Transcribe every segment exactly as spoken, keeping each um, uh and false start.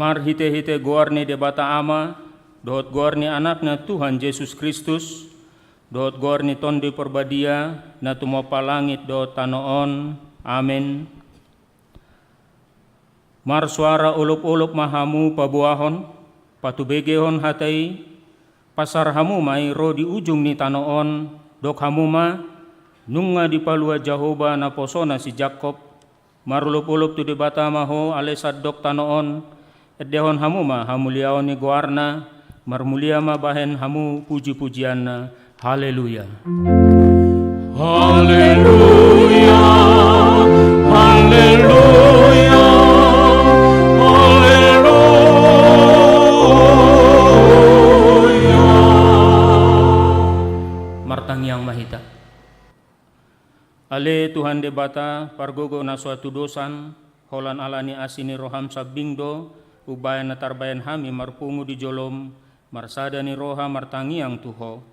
Marhite-hite goar ni Debata Ama, dohot goar ni Anakna Tuhan Jesus Kristus, dohot goar ni Tondi Parbadia, na tumompa langit dohot tano on. Amen. Marsoara olop-olop ma hamu paboahon, patubegehon hata i, pasar hamu ma i ro di ujung ni tano on, dok hamu ma, nunga dipalua Jahowa naposona si Jakkob, marolop-olop tu Debata ma ho ale sandok tano on, endehon hamu ma hamuliaon ni goarna, marmulia ma bahen hamu puji-pujianna. Haleluya. Haleluya. Haleluya. Haleluya. Martangiang ma hita. Ale Tuhan Debata, pargogo na so hatudosan, holan ala ni asi ni roham sambing do, umbahen na tarbahen hami marpungu di jolom, marsada ni roha martangiang tu Ho.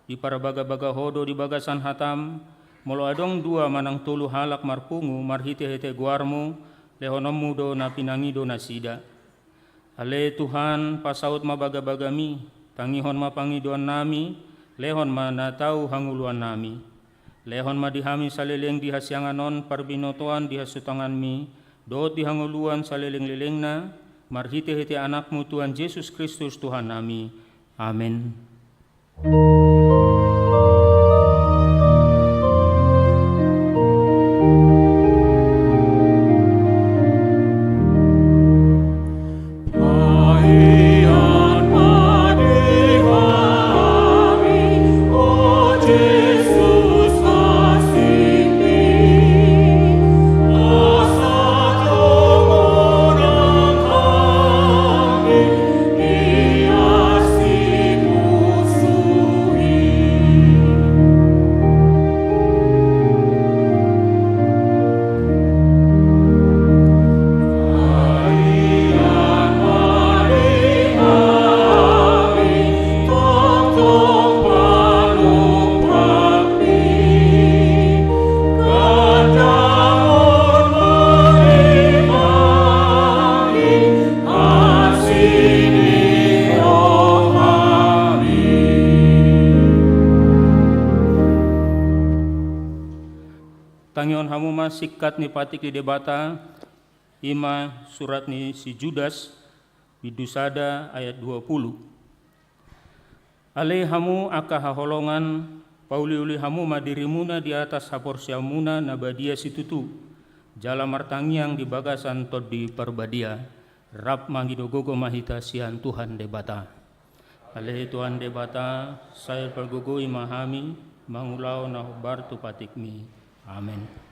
Diparbaga-baga Ho do di bagasan hatam, molo adong dua manang tolu halak marpungu marhite-hite goarmu, lehononmu do na pinangido nasida. Ale Tuhan, pasaut ma baga-bagami, tangihon ma pangidoannami, lehon ma na tau hangoluannami. Lehon ma di hami saleleng di hasiangan on parbinotoan di hasutanganmi, dohot di hangoluan saleleng-lelengna, marhite-hite Anakmu Tuhan Jesus Kristus Tuhannami. Amen. Asi ni rohami. Tangihon hamu ma singkat ni patik ni Debata, i ma surat ni si Judas, bindu sada ayat dua pulu. Ale hamu angka haholongan, pauli-uli hamu ma dirimuna di atas haporseaonmuna na badia situtu, jala martangiang di bagasan Tondi Parbadia, rap mangido gogo ma hita sian Tuhan Debata. Ale Tuhan Debata, sai pargogoi ma hami, mangulahon na hombar tu patikmi. Amen.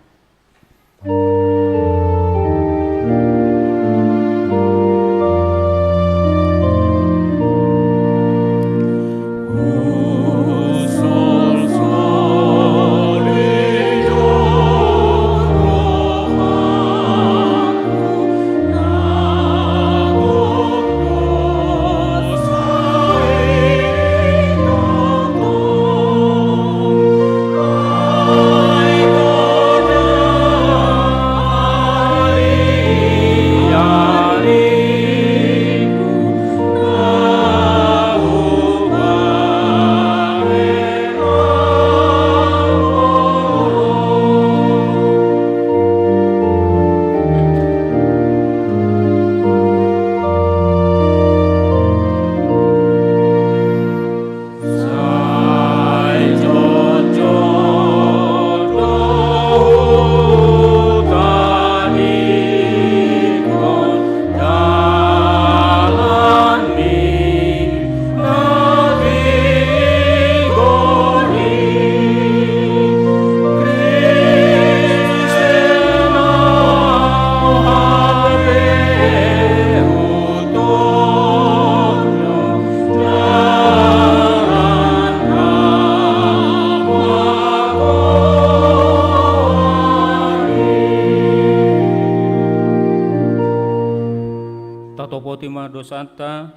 Tatopoti ma dosanta,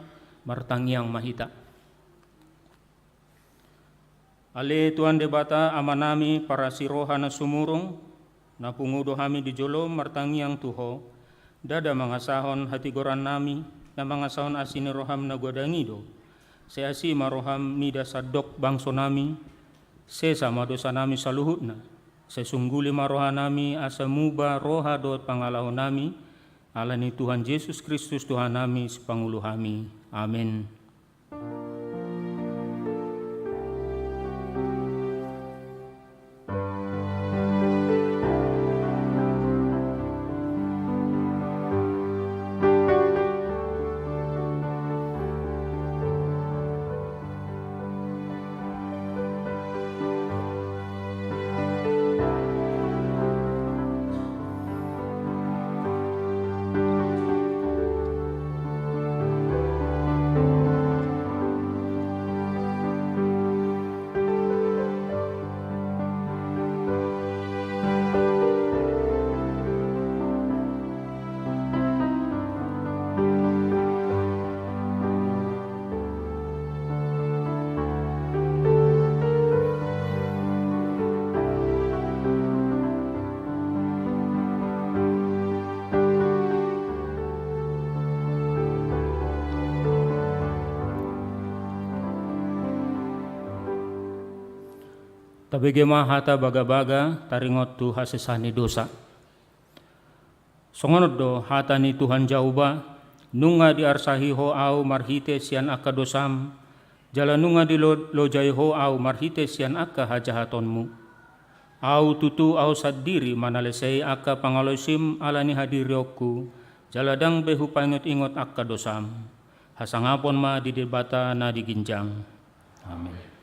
martangiang ma hita. Ale Tuhan Debata Amanami parasi roha na sumurung, na pungu do hami di jolom martangiang tu Ho, ndada mangasahon hatigoran nami, na mangasahon asi ni roham na godang i do. Sai asi ma roham mida sandok bangsonami, sesa ma dosanami saluhutna, sai sungguli ma rohanami asa muba roha dohot pangalahonami, ala ni Tuhan Jesus Kristus Tuhannami sipangolu hami. Amen. Tabege ma hata bagabaga taringot tu hasesaan ni dosa. Songon on do hata ni Tuhan Jahowa: Nunga diarsahi ho ahu marhite sian angka dosam, jala nunga dilojai ho ahu marhite sian angka hajahatonmu. Ahu tutu ahu sandiri manalesei angka pangalaosim ala ni hadirionku, jala ndang be hupaingotingot angka dosam. Hasangapon ma di Debata na di ginjang. Amen.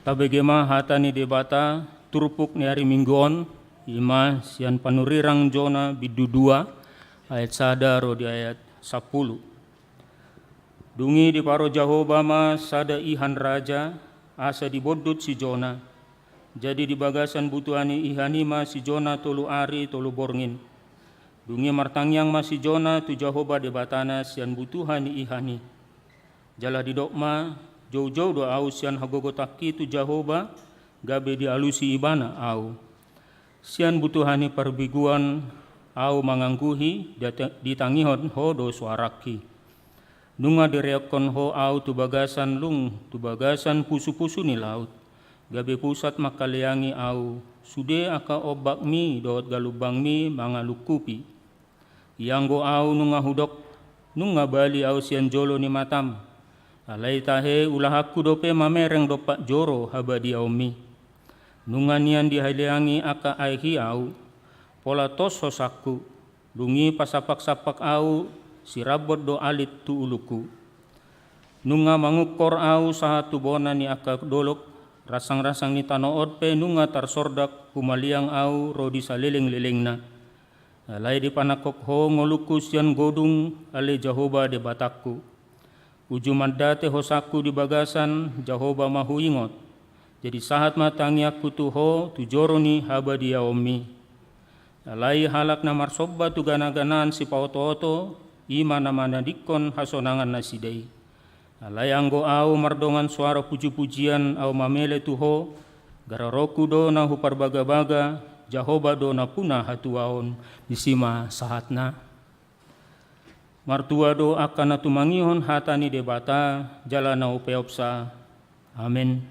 Tabege ma hata ni Debata turpuk ni ari Minggu on, i ma sian Panurirang Jona bindu dua, ayat sada ro di ayat sampulu. Dung i diparo Jahowa ma sada ihan raja, asa dibondut si Jona. Jadi di bagasan butuha ni ihan i ma si Jona tolu ari tolu borngin. Dung i martangiang ma si Jona tu Jahowa Debatana sian butuha ni ihan i. Jala didok ma, joujou do ahu sian hagogotanki tu Jahowa, gabe dialusi Ibana ahu. Sian butuha ni parbinguan ahu mangangguhi, dita-, ditangihon Ho do suarangki. Nunga direokkon Ho ahu tu bagasan lung, tu bagasan pusupusu ni laut. Gabe pusat mangkaleangi ahu, sude angka ombakmi dohot galumbangmi mangalungkupi. Ianggo ahu nunga hudok, nunga bali ahu sian jolo ni matam. Alai tahe ulahanku dope mamereng dompak joro habadiaonmi. Nunga nian dihaleangi angka aek i ahu, pola tos hosangku, dung i pasampak-sampak ahu, sirambot do alit tu ulungku. Nunga mangungkor ahu sahat tu bona ni angka dolok, ransang-ransang ni tano on pe nunga tarsordak humaliang ahu ro di saleleng-lelengna. Alai dipanangkok Ho ngolungku sian godung, ale Jahowa Debatangku. Uju mandate hosangku di bagasan Jahowa ma huingot. Jadi sahat ma tangiangku tu Ho tu joro ni habadiaonmi. Alai halak na marsomba tu gana-ganaan sipaoto-oto, i ma na manadingkon hasonangan nasida i. Alai anggo ahu mardongan soara puji-pujian ahu mamele tu Ho, gararonku do na huparbaga-baga, Jahowa do nampuna hatuaon. Disi ma sahatna. Martua do angka na tumangihon hata ni Debata jala na hupeopsa. Amen.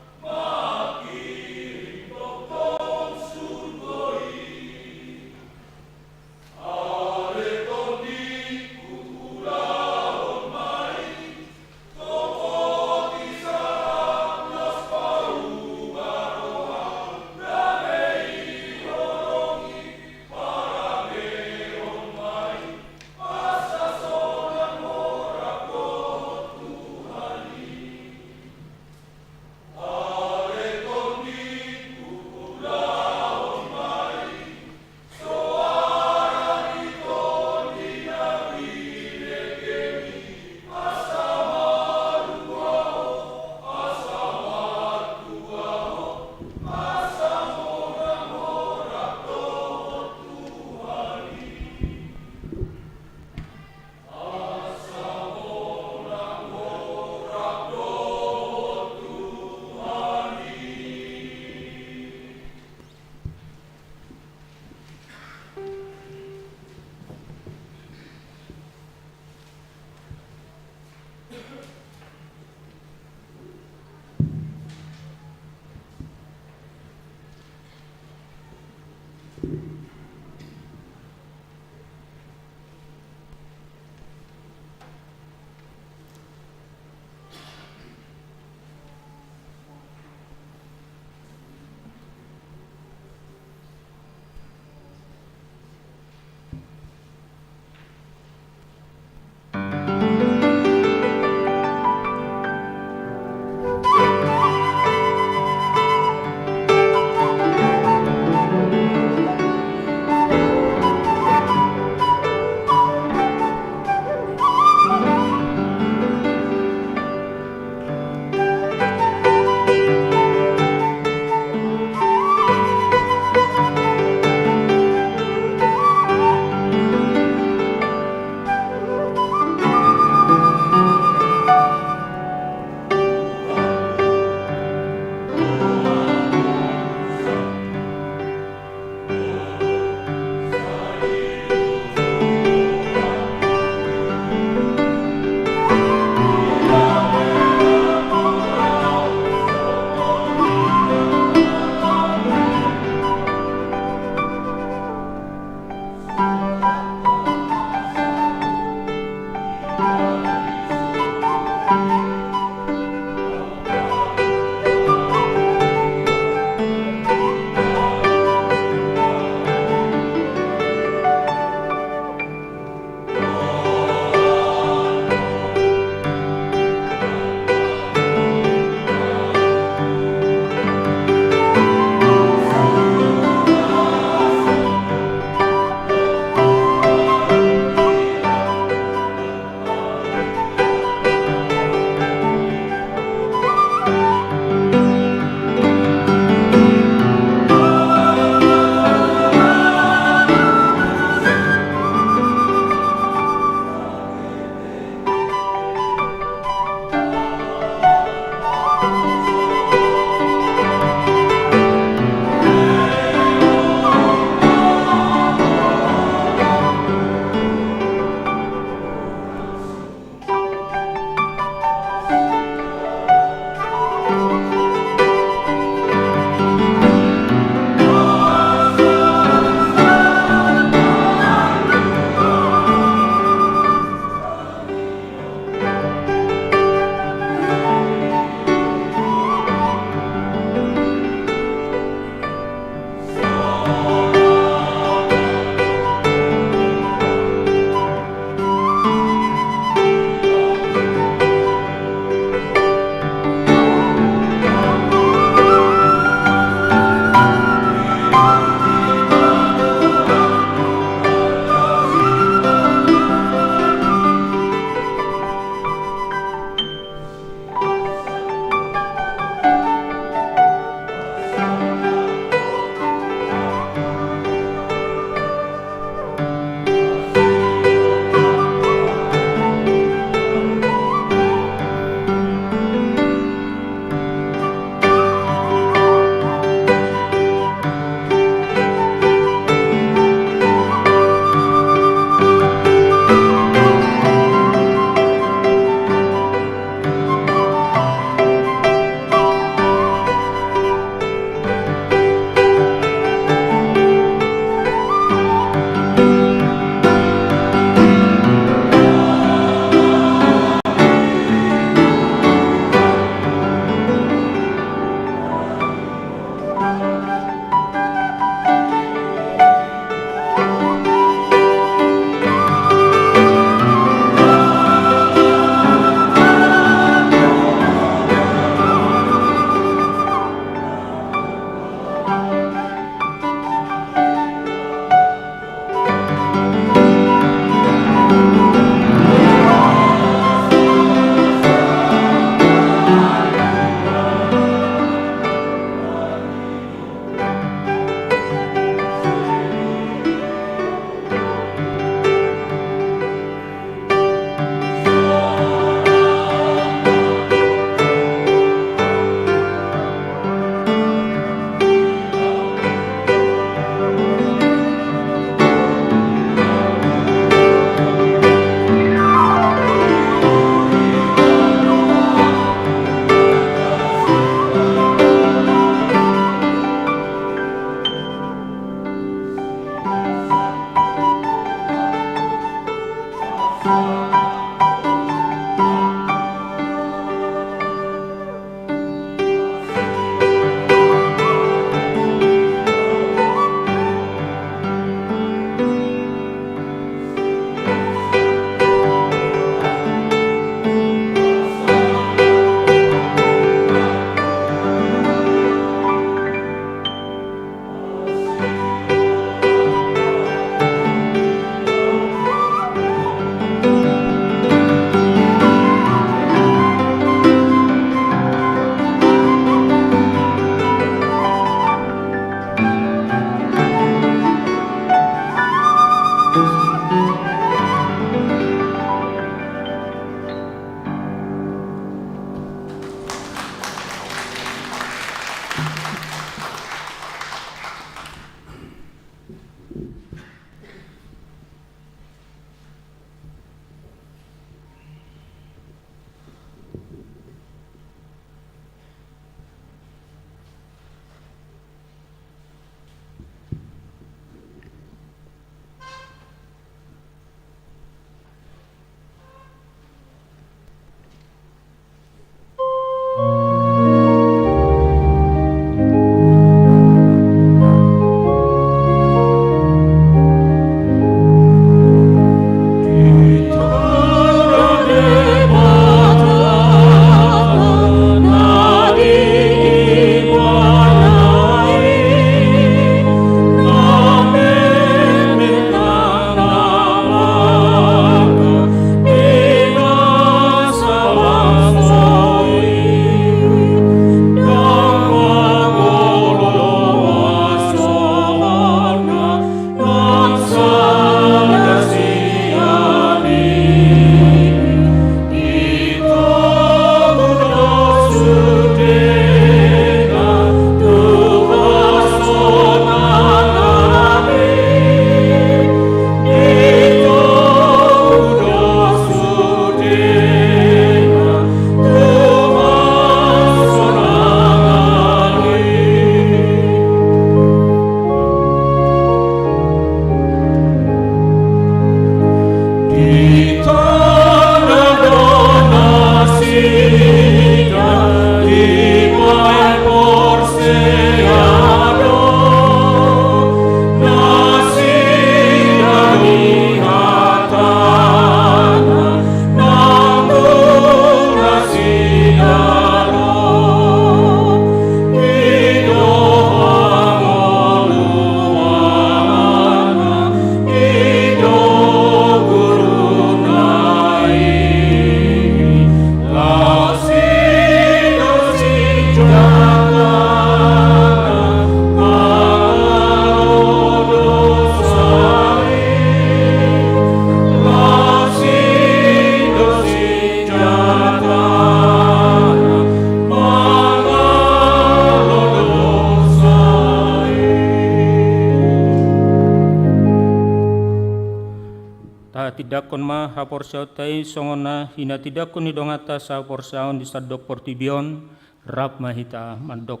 Tahatindangkon ma haporseaonta i songon na hinatindangkon ni donganta sahaporseaon di sandok portibi on. Rap ma hita mandok.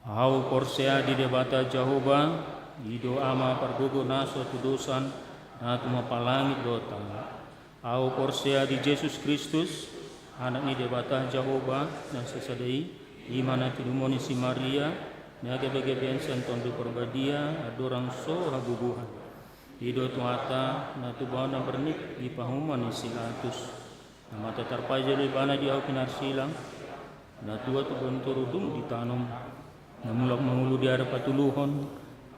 Ahu porsea di Debata Jahowa, i do Ama pargogo na so tudosan, na tumompa langit dohot tano. Ahu porsea di Jesus Kristus, Anak ni Debata Jahowa na sasada i, i ma na tinumon ni si Maria, na gabegabean sian Tondi Parbadia, andorang so habubuhan. I do Tuhanta, na tubu ahu na mardongan di pahuman ni si Latus. Na mata tarpajal do Ibana di ahu pinarsilang, na tua tu bontor dung ditanom, na mulak mangolu di ari patoluhon,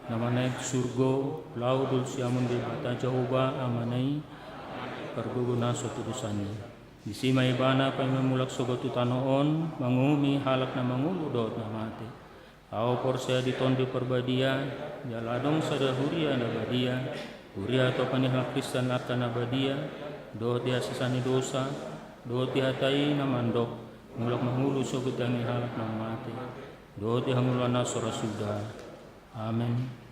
na manaek tu surgo, laho dol siamun Debata Jahowa Amana i, pargogo na so tudosan i. Disi ma Ibana paima mulak sogot tu tano on, manguhumi halak na mangolu dohot na mate. Ahu porsea di Tondi Parbadia, jala adong sada huria na badia, huria topa ni halak Kristen angka na badia, dohot di hasesaan ni dosa, dohot di hata i na mandok, mulak mangolu sogot di angka halak na mate, dohot di hangoluan na so ra suda. Amen.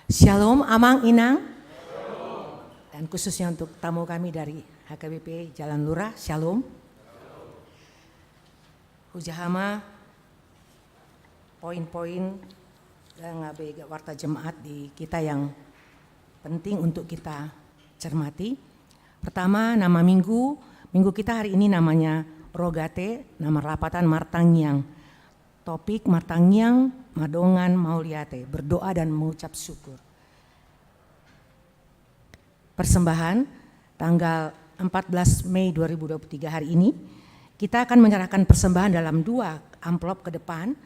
Shalom, Amang, Inang. Dan khususnya untuk tamu kami dari H K B P Jalan Lurah, shalom. Hujaha ma poin-poin gabe warta jemaat di kita yang penting untuk kita cermati. Pertama, nama minggu. Minggu kita hari ini namanya Rogate, nama lapatan Martangiang. Topik: Martangiang ma dongan mauliate, berdoa dan mengucap syukur. Persembahan, tanggal empat belas Mei dua ribu dua puluh tiga hari ini, kita akan menyerahkan persembahan dalam dua amplop ke depan,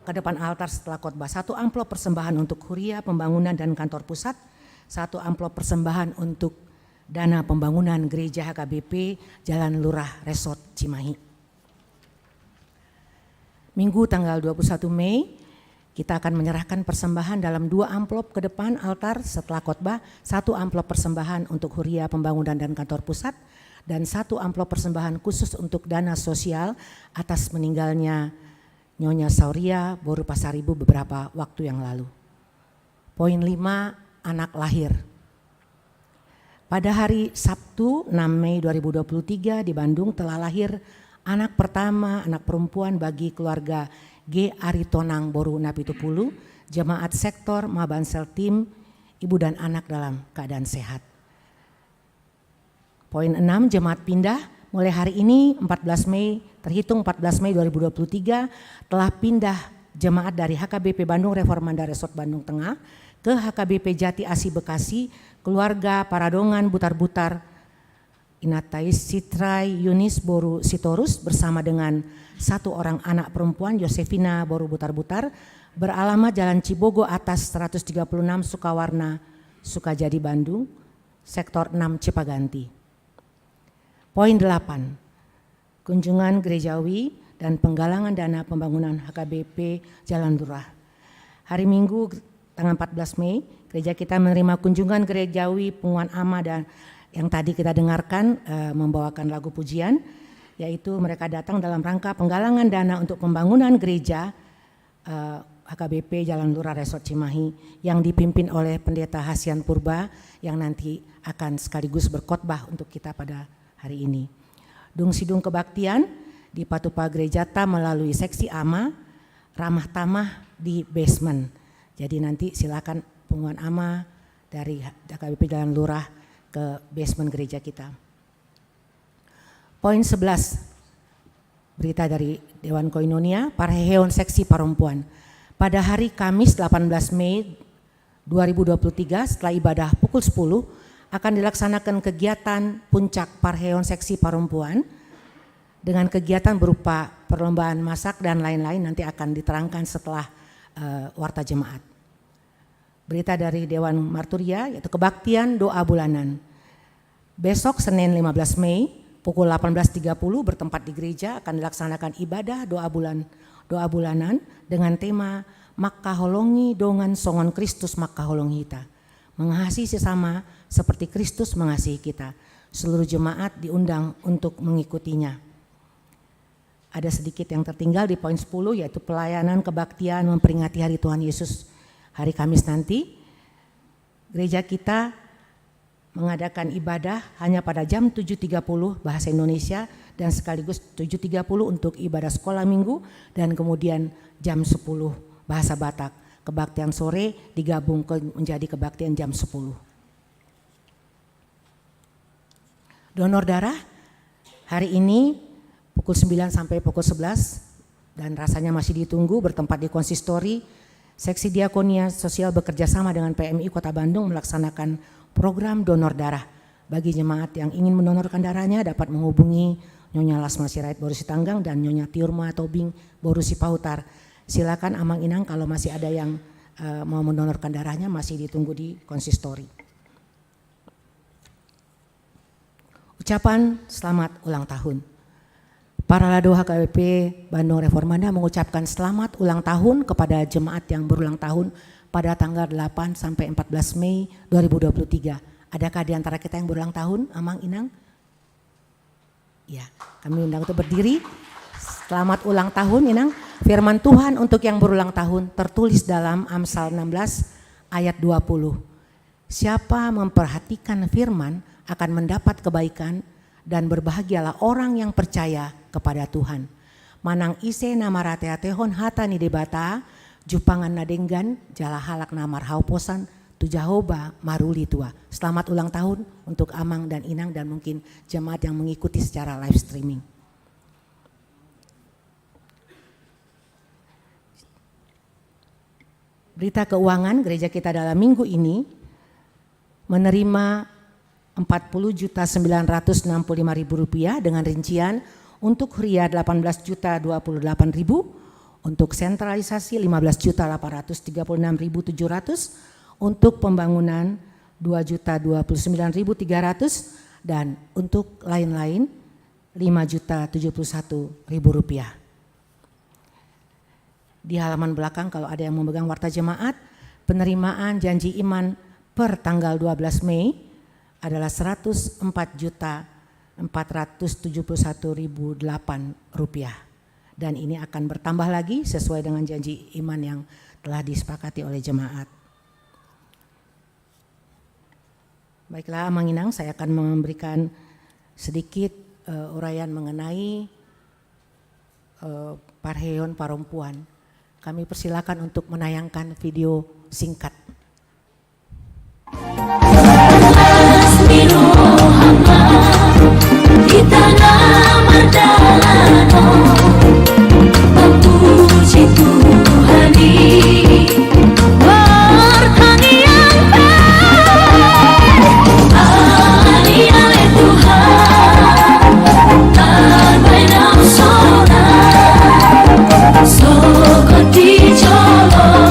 ke depan altar setelah khotbah. Satu amplop persembahan untuk Huria, pembangunan dan kantor pusat, satu amplop persembahan untuk dana pembangunan gereja H K B P Jalan Lurah Resort Cimahi. Minggu tanggal dua puluh satu Mei, kita akan menyerahkan persembahan dalam dua amplop ke depan altar setelah khotbah, satu amplop persembahan untuk Huria, pembangunan dan kantor pusat, dan satu amplop persembahan khusus untuk dana sosial atas meninggalnya Nyonya Sauria boru Pasaribu beberapa waktu yang lalu. Poin lima, anak lahir. Pada hari Sabtu, enam Mei dua ribu dua puluh tiga, di Bandung telah lahir anak pertama, anak perempuan bagi keluarga G Aritonang boru Napitupulu, jemaat sektor Mabansel Tim, ibu dan anak dalam keadaan sehat. Poin enam, jemaat pindah. Mulai hari ini, empat belas Mei, terhitung empat belas Mei dua ribu dua puluh tiga, telah pindah jemaat dari H K B P Bandung Reformanda Resort Bandung Tengah ke H K B P Jati Asih Bekasi, keluarga Paradongan Butarbutar, Inatais Sitrai Yunis boru Sitorus, bersama dengan satu orang anak perempuan, Yosefina boru Butarbutar, beralamat Jalan Cibogo Atas seratus tiga puluh enam, Sukawarna, Sukajadi, Bandung, sektor enam Cipaganti. Poin delapan, kunjungan gerejawi dan penggalangan dana pembangunan H K B P Jalan Lurah. Hari Minggu, tanggal empat belas Mei, gereja kita menerima kunjungan gerejawi punguan ama dan yang tadi kita dengarkan, eh, membawakan lagu pujian, yaitu mereka datang dalam rangka penggalangan dana untuk pembangunan gereja, eh, H K B P Jalan Lurah Resort Cimahi yang dipimpin oleh Pendeta Hasian Purba yang nanti akan sekaligus berkhotbah untuk kita pada hari ini. Dung sidung kebaktian dipatupa gerejata melalui seksi ama, ramah tamah di basement. Jadi nanti silakan punguan ama dari H K B P Jalan Lurah ke basement gereja kita. Poin sebelas, berita dari Dewan Koinonia, parheheon seksi parompuan. Pada hari Kamis, delapan belas Mei dua ribu dua puluh tiga, setelah ibadah pukul sepuluh, akan dilaksanakan kegiatan puncak parheheon seksi parompuan dengan kegiatan berupa perlombaan masak dan lain-lain, nanti akan diterangkan setelah, eh, warta jemaat. Berita dari Dewan Marturia, yaitu kebaktian doa bulanan. Besok, Senin, lima belas Mei, pukul delapan belas tiga puluh, bertempat di gereja, akan dilaksanakan ibadah doa bulan, doa bulanan dengan tema Mangkaholongi dongan songon Kristus mangkaholongi hita. Mengasihi sesama seperti Kristus mengasihi kita. Seluruh jemaat diundang untuk mengikutinya. Ada sedikit yang tertinggal di poin sepuluh, yaitu pelayanan kebaktian memperingati Hari Tuhan Yesus hari Kamis nanti. Gereja kita mengadakan ibadah hanya pada jam tujuh tiga puluh bahasa Indonesia dan sekaligus tujuh tiga puluh untuk ibadah sekolah minggu dan kemudian jam sepuluh bahasa Batak. Kebaktian sore digabung ke, menjadi kebaktian jam sepuluh. Donor darah hari ini pukul sembilan sampai pukul sebelas dan rasanya masih ditunggu, bertempat di konsistori. Seksi Diakonia Sosial bekerja sama dengan P M I Kota Bandung melaksanakan program donor darah. Bagi jemaat yang ingin mendonorkan darahnya dapat menghubungi Nyonya Lasma Sirait boru Sitanggang dan Nyonya Tiurma Tobing boru Sipahutar. Silakan Amang Inang kalau masih ada yang, eh, mau mendonorkan darahnya, masih ditunggu di konsistori. Ucapan selamat ulang tahun. Parhalado H K B P Bandung Reformanda mengucapkan selamat ulang tahun kepada jemaat yang berulang tahun pada tanggal delapan sampai empat belas Mei dua ribu dua puluh tiga. Adakah di antara kita yang berulang tahun, Amang, Inang? Ya, kami undang untuk berdiri. Selamat ulang tahun, Inang. Firman Tuhan untuk yang berulang tahun tertulis dalam Amsal enam belas ayat dua puluh. Siapa memperhatikan firman akan mendapat kebaikan, dan berbahagialah orang yang percaya kepada Tuhan. Manang ise na marateatehon hata ni Debata, jumpang na denggan, jala halak na marhaposan tu Jahowa maruli tua. Selamat ulang tahun untuk Amang dan Inang dan mungkin jemaat yang mengikuti secara live streaming. Berita keuangan gereja kita dalam minggu ini menerima empat puluh juta sembilan ratus enam puluh lima ribu rupiah, dengan rincian untuk huria delapan belas juta dua puluh delapan ribu, untuk sentralisasi lima belas juta delapan ratus tiga puluh enam ribu tujuh ratus, untuk pembangunan dua juta dua puluh sembilan ribu tiga ratus, dan untuk lain-lain lima juta tujuh puluh satu ribu rupiah. Di halaman belakang, kalau ada yang memegang warta jemaat, penerimaan janji iman per tanggal dua belas Mei adalah seratus empat juta empat ratus tujuh puluh satu ribu delapan rupiah. Dan ini akan bertambah lagi sesuai dengan janji iman yang telah disepakati oleh jemaat. Baiklah, Amang Inang, saya akan memberikan sedikit, eh, uraian mengenai, eh, parheon parompuan. Kami persilakan untuk menayangkan video singkat. Di tengah mardalan on, memuji Tuhan i. Martangiang pe, ale, ale Tuhan, tarbaen ma sonang, sogot di jolo.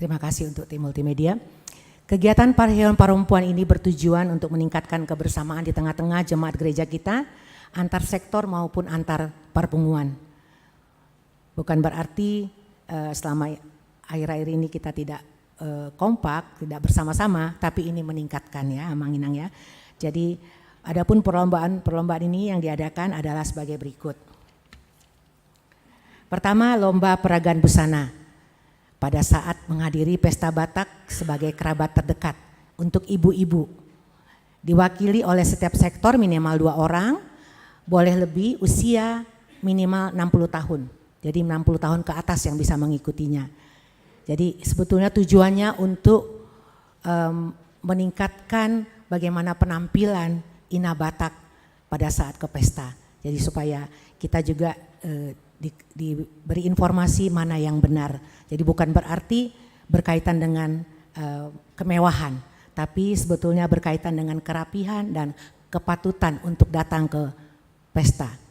Terima kasih untuk tim multimedia. Kegiatan parheon parompuan ini bertujuan untuk meningkatkan kebersamaan di tengah-tengah jemaat gereja kita, antar sektor maupun antar parpunguan. Bukan berarti, eh, selama akhir-akhir ini kita tidak, eh, kompak, tidak bersama-sama, tapi ini meningkatkan ya, Amang Inang ya. Jadi, adapun perlombaan-perlombaan ini yang diadakan adalah sebagai berikut. Pertama, lomba peragaan busana pada saat menghadiri pesta Batak sebagai kerabat terdekat untuk ibu-ibu. Diwakili oleh setiap sektor minimal dua orang, boleh lebih, usia minimal enam puluh tahun. Jadi enam puluh tahun ke atas yang bisa mengikutinya. Jadi sebetulnya tujuannya untuk, em, meningkatkan bagaimana penampilan ina Batak pada saat ke pesta. Jadi supaya kita juga, eh, di-, diberi informasi mana yang benar. Jadi bukan berarti berkaitan dengan, eh, kemewahan, tapi sebetulnya berkaitan dengan kerapihan dan kepatutan untuk datang ke pesta.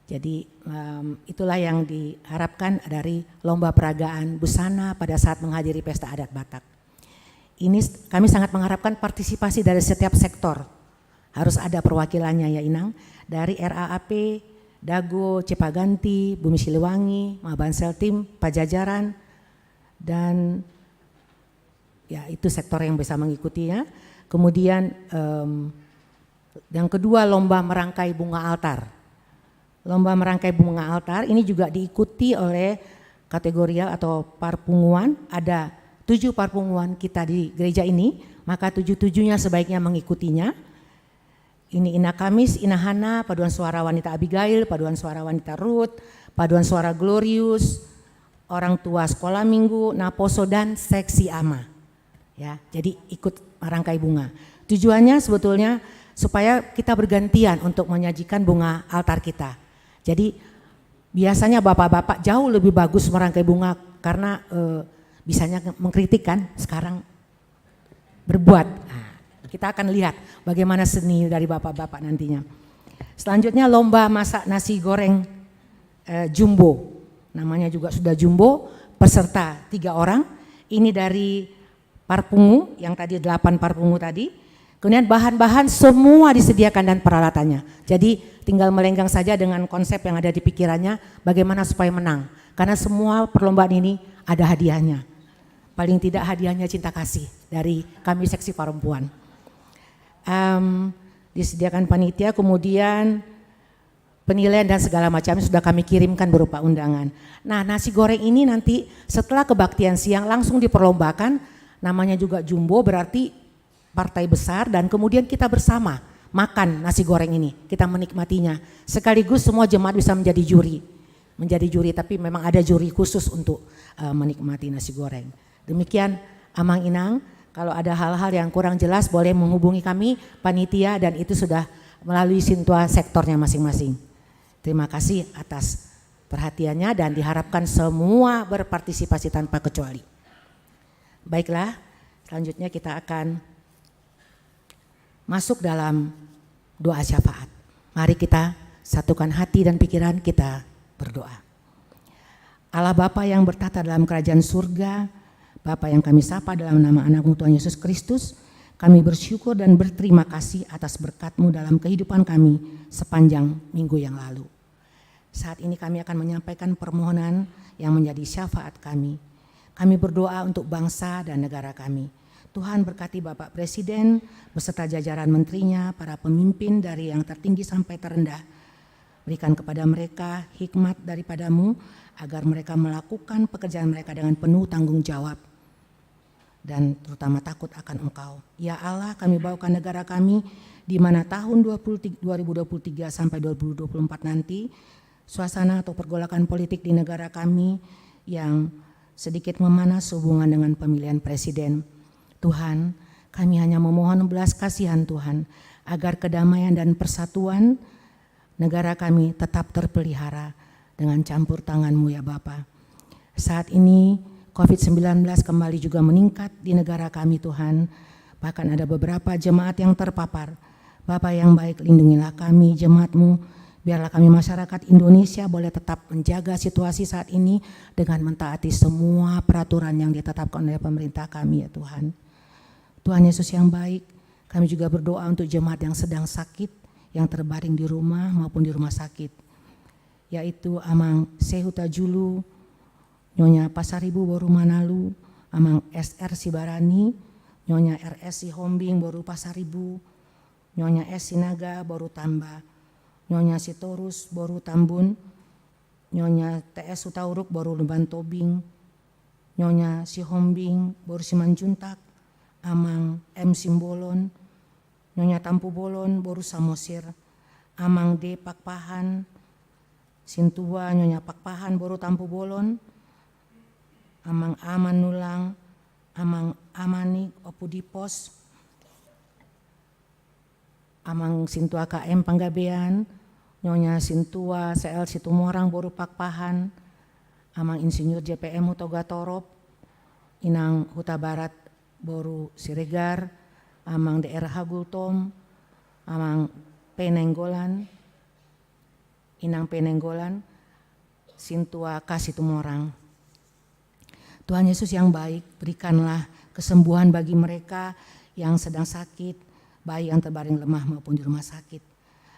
Jadi, em, itulah yang diharapkan dari lomba peragaan busana pada saat menghadiri pesta adat Batak. Ini s-, kami sangat mengharapkan partisipasi dari setiap sektor. Harus ada perwakilannya ya, Inang. Dari R A A P, Dago, Cipaganti, Bumi Siliwangi, Maban Seltim, Pajajaran, dan ya, itu sektor yang bisa mengikutinya. Kemudian, em, yang kedua, lomba merangkai bunga altar. Lomba merangkai bunga altar ini juga diikuti oleh kategorial atau parpunguan. Ada tujuh parpunguan kita di gereja ini, maka tujuh-tujuhnya sebaiknya mengikutinya. Ini Ina Kamis, Ina Hana, paduan suara wanita Abigail, paduan suara wanita Ruth, paduan suara Glorious, orang tua sekolah minggu, naposo, dan seksi ama. Ya, jadi ikut merangkai bunga. Tujuannya sebetulnya supaya kita bergantian untuk menyajikan bunga altar kita. Jadi biasanya bapak-bapak jauh lebih bagus merangkai bunga karena, eh, bisanya mengkritik kan, sekarang berbuat. Nah, kita akan lihat bagaimana seni dari bapak-bapak nantinya. Selanjutnya lomba masak nasi goreng, eh, jumbo. Namanya juga sudah jumbo, peserta tiga orang. Ini dari Parpungu, yang tadi delapan Parpungu tadi. Kemudian bahan-bahan semua disediakan dan peralatannya. Jadi tinggal melenggang saja dengan konsep yang ada di pikirannya, bagaimana supaya menang. Karena semua perlombaan ini ada hadiahnya. Paling tidak hadiahnya cinta kasih dari kami seksi perempuan. Em, disediakan panitia, kemudian penilaian dan segala macamnya sudah kami kirimkan berupa undangan. Nah, nasi goreng ini nanti setelah kebaktian siang langsung diperlombakan, namanya juga jumbo, berarti partai besar, dan kemudian kita bersama makan nasi goreng ini, kita menikmatinya. Sekaligus semua jemaat bisa menjadi juri. Menjadi juri, tapi memang ada juri khusus untuk, eh, menikmati nasi goreng. Demikian, Amang Inang, kalau ada hal-hal yang kurang jelas boleh menghubungi kami, panitia, dan itu sudah melalui sintua sektornya masing-masing. Terima kasih atas perhatiannya dan diharapkan semua berpartisipasi tanpa kecuali. Baiklah, selanjutnya kita akan masuk dalam doa syafaat. Mari kita satukan hati dan pikiran, kita berdoa. Allah Bapa yang bertahta dalam kerajaan surga, Bapa yang kami sapa dalam nama Anak-Mu Tuhan Yesus Kristus, kami bersyukur dan berterima kasih atas berkat-Mu dalam kehidupan kami sepanjang minggu yang lalu. Saat ini kami akan menyampaikan permohonan yang menjadi syafaat kami. Kami berdoa untuk bangsa dan negara kami. Tuhan, berkati Bapak Presiden beserta jajaran menterinya, para pemimpin dari yang tertinggi sampai terendah. Berikan kepada mereka hikmat daripada-Mu, agar mereka melakukan pekerjaan mereka dengan penuh tanggung jawab dan terutama takut akan Engkau. Ya Allah, kami bawakan negara kami, di mana tahun dua puluh tiga, dua ribu dua puluh tiga sampai dua ribu dua puluh empat nanti, suasana atau pergolakan politik di negara kami yang sedikit memanas sehubungan dengan pemilihan presiden. Tuhan, kami hanya memohon belas kasihan Tuhan, agar kedamaian dan persatuan negara kami tetap terpelihara dengan campur tangan-Mu, ya Bapa. Saat ini covid sembilan belas kembali juga meningkat di negara kami, Tuhan. Bahkan ada beberapa jemaat yang terpapar. Bapa yang baik, lindungilah kami, jemaat-Mu. Biarlah kami masyarakat Indonesia boleh tetap menjaga situasi saat ini dengan mentaati semua peraturan yang ditetapkan oleh pemerintah kami, ya Tuhan. Tuhan Yesus yang baik, kami juga berdoa untuk jemaat yang sedang sakit, yang terbaring di rumah maupun di rumah sakit, yaitu Amang Sehu Tajulu, Nyonya Pasaribu boru Manalu, Amang S R Sibarani, Nyonya R S Sihombing boru Pasaribu, Nyonya S Sinaga boru Tamba, Nyonya Sitorus boru Tambun, Nyonya T S Hutauruk boru Lumban Tobing, Nyonya Sihombing boru Simanjuntak, Amang M Simbolon, Nyonya Tampubolon boru Samosir, Amang D Pakpahan, sintua Nyonya Pakpahan boru Tampubolon, Amang A Manulang, Amang A Manik, Ompu Dipos, Amang sintua K M Panggabean, Nyonya sintua C L Situmorang boru Pakpahan, Amang Insinyur J P M Hutogatorop, Inang Hutabarat boru Siregar, Amang D R Hagultom, Amang P Nainggolan, Inang P Nainggolan, sintua K Situmorang. Tuhan Yesus yang baik, berikanlah kesembuhan bagi mereka yang sedang sakit, baik yang terbaring lemah maupun di rumah sakit,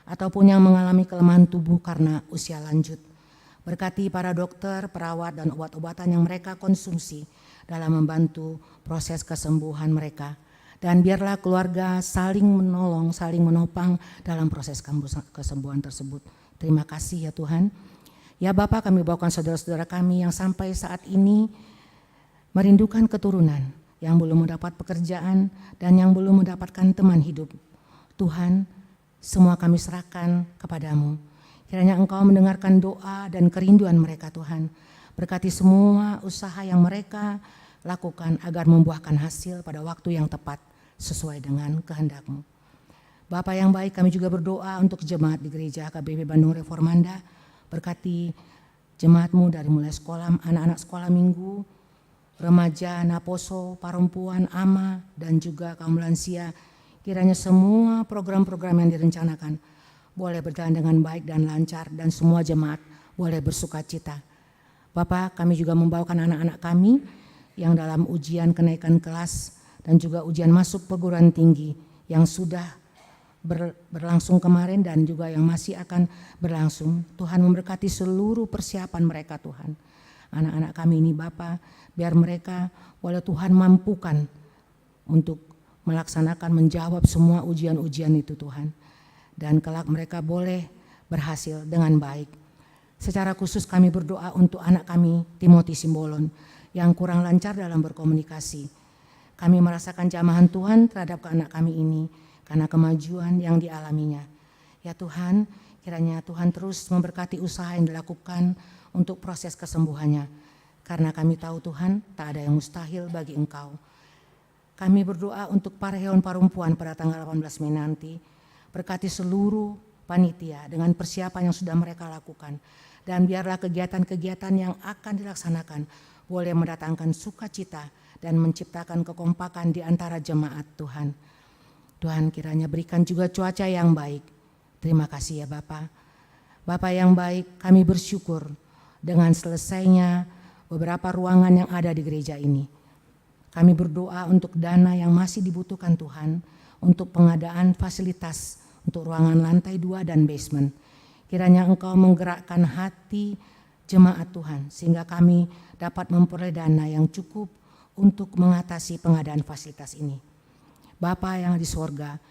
ataupun yang mengalami kelemahan tubuh karena usia lanjut. Berkati para dokter, perawat, dan obat-obatan yang mereka konsumsi dalam membantu proses kesembuhan mereka. Dan biarlah keluarga saling menolong, saling menopang dalam proses kembusa-, kesembuhan tersebut. Terima kasih ya Tuhan. Ya Bapa, kami bawakan saudara-saudara kami yang sampai saat ini merindukan keturunan, yang belum mendapat pekerjaan, dan yang belum mendapatkan teman hidup. Tuhan, semua kami serahkan kepada-Mu. Kiranya Engkau mendengarkan doa dan kerinduan mereka, Tuhan. Berkati semua usaha yang mereka lakukan agar membuahkan hasil pada waktu yang tepat sesuai dengan kehendak-Mu. Bapa yang baik, kami juga berdoa untuk jemaat di gereja H K B P Bandung Reformanda. Berkati jemaat-Mu dari mulai sekolah, anak-anak sekolah minggu, remaja, naposo, parompuan, ama, dan juga kaum lansia. Kiranya semua program-program yang direncanakan boleh berjalan dengan baik dan lancar, dan semua jemaat boleh bersukacita. Bapa, kami juga membawakan anak-anak kami yang dalam ujian kenaikan kelas dan juga ujian masuk perguruan tinggi yang sudah ber-, berlangsung kemarin dan juga yang masih akan berlangsung. Tuhan memberkati seluruh persiapan mereka, Tuhan. Anak-anak kami ini, Bapa, biar mereka, walau Tuhan mampukan untuk melaksanakan, menjawab semua ujian-ujian itu, Tuhan. Dan kelak mereka boleh berhasil dengan baik. Secara khusus kami berdoa untuk anak kami, Timothy Simbolon, yang kurang lancar dalam berkomunikasi. Kami merasakan jamahan Tuhan terhadap anak kami ini karena kemajuan yang dialaminya. Ya Tuhan, kiranya Tuhan terus memberkati usaha yang dilakukan untuk proses kesembuhannya. Karena kami tahu, Tuhan, tak ada yang mustahil bagi Engkau. Kami berdoa untuk para hewan parompuan pada tanggal delapan belas Mei nanti. Berkati seluruh panitia dengan persiapan yang sudah mereka lakukan. Dan biarlah kegiatan-kegiatan yang akan dilaksanakan boleh mendatangkan sukacita dan menciptakan kekompakan di antara jemaat, Tuhan. Tuhan, kiranya berikan juga cuaca yang baik. Terima kasih ya, Bapa. Bapa yang baik, kami bersyukur dengan selesainya beberapa ruangan yang ada di gereja ini. Kami berdoa untuk dana yang masih dibutuhkan, Tuhan, untuk pengadaan fasilitas untuk ruangan lantai dua dan basement. Kiranya Engkau menggerakkan hati jemaat, Tuhan, sehingga kami dapat memperoleh dana yang cukup untuk mengatasi pengadaan fasilitas ini. Bapa yang di sorga,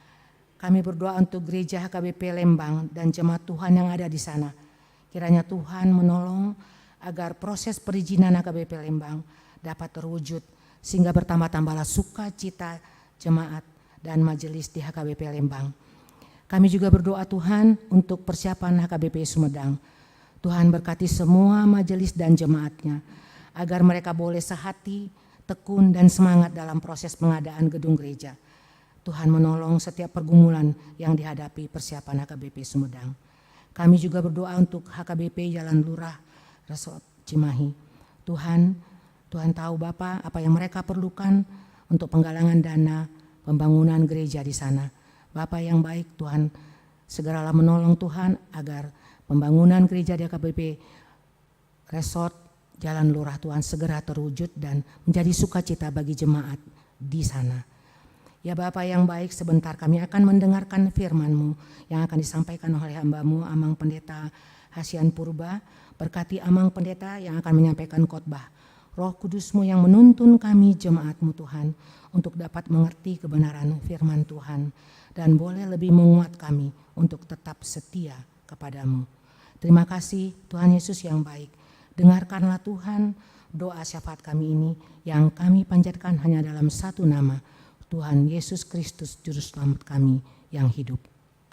kami berdoa untuk gereja H K B P Lembang dan jemaat Tuhan yang ada di sana. Kiranya Tuhan menolong agar proses perizinan H K B P Lembang dapat terwujud, sehingga bertambah-tambahlah sukacita jemaat dan majelis di H K B P Lembang. Kami juga berdoa, Tuhan, untuk persiapan H K B P Sumedang. Tuhan, berkati semua majelis dan jemaatnya, agar mereka boleh sehati, tekun, dan semangat dalam proses pengadaan gedung gereja. Tuhan, menolong setiap pergumulan yang dihadapi persiapan H K B P Sumedang. Kami juga berdoa untuk H K B P Jalan Lurah, Resort Cimahi. Tuhan, Tuhan tahu, Bapa, apa yang mereka perlukan untuk penggalangan dana pembangunan gereja di sana. Bapa yang baik, Tuhan, segeralah menolong, Tuhan, agar pembangunan gereja di H K B P Resort Jalan Lurah, Tuhan, segera terwujud dan menjadi sukacita bagi jemaat di sana. Ya Bapa yang baik, sebentar kami akan mendengarkan firman-Mu yang akan disampaikan oleh hamba-Mu, Amang Pendeta Hasian Purba. Berkati Amang Pendeta yang akan menyampaikan khotbah. Roh Kudus-Mu yang menuntun kami, jemaat-Mu, Tuhan, untuk dapat mengerti kebenaran firman Tuhan dan boleh lebih menguat kami untuk tetap setia kepada-Mu. Terima kasih, Tuhan Yesus yang baik. Dengarkanlah, Tuhan, doa syafaat kami ini yang kami panjatkan hanya dalam satu nama, Tuhan Yesus Kristus, Juru Selamat kami yang hidup.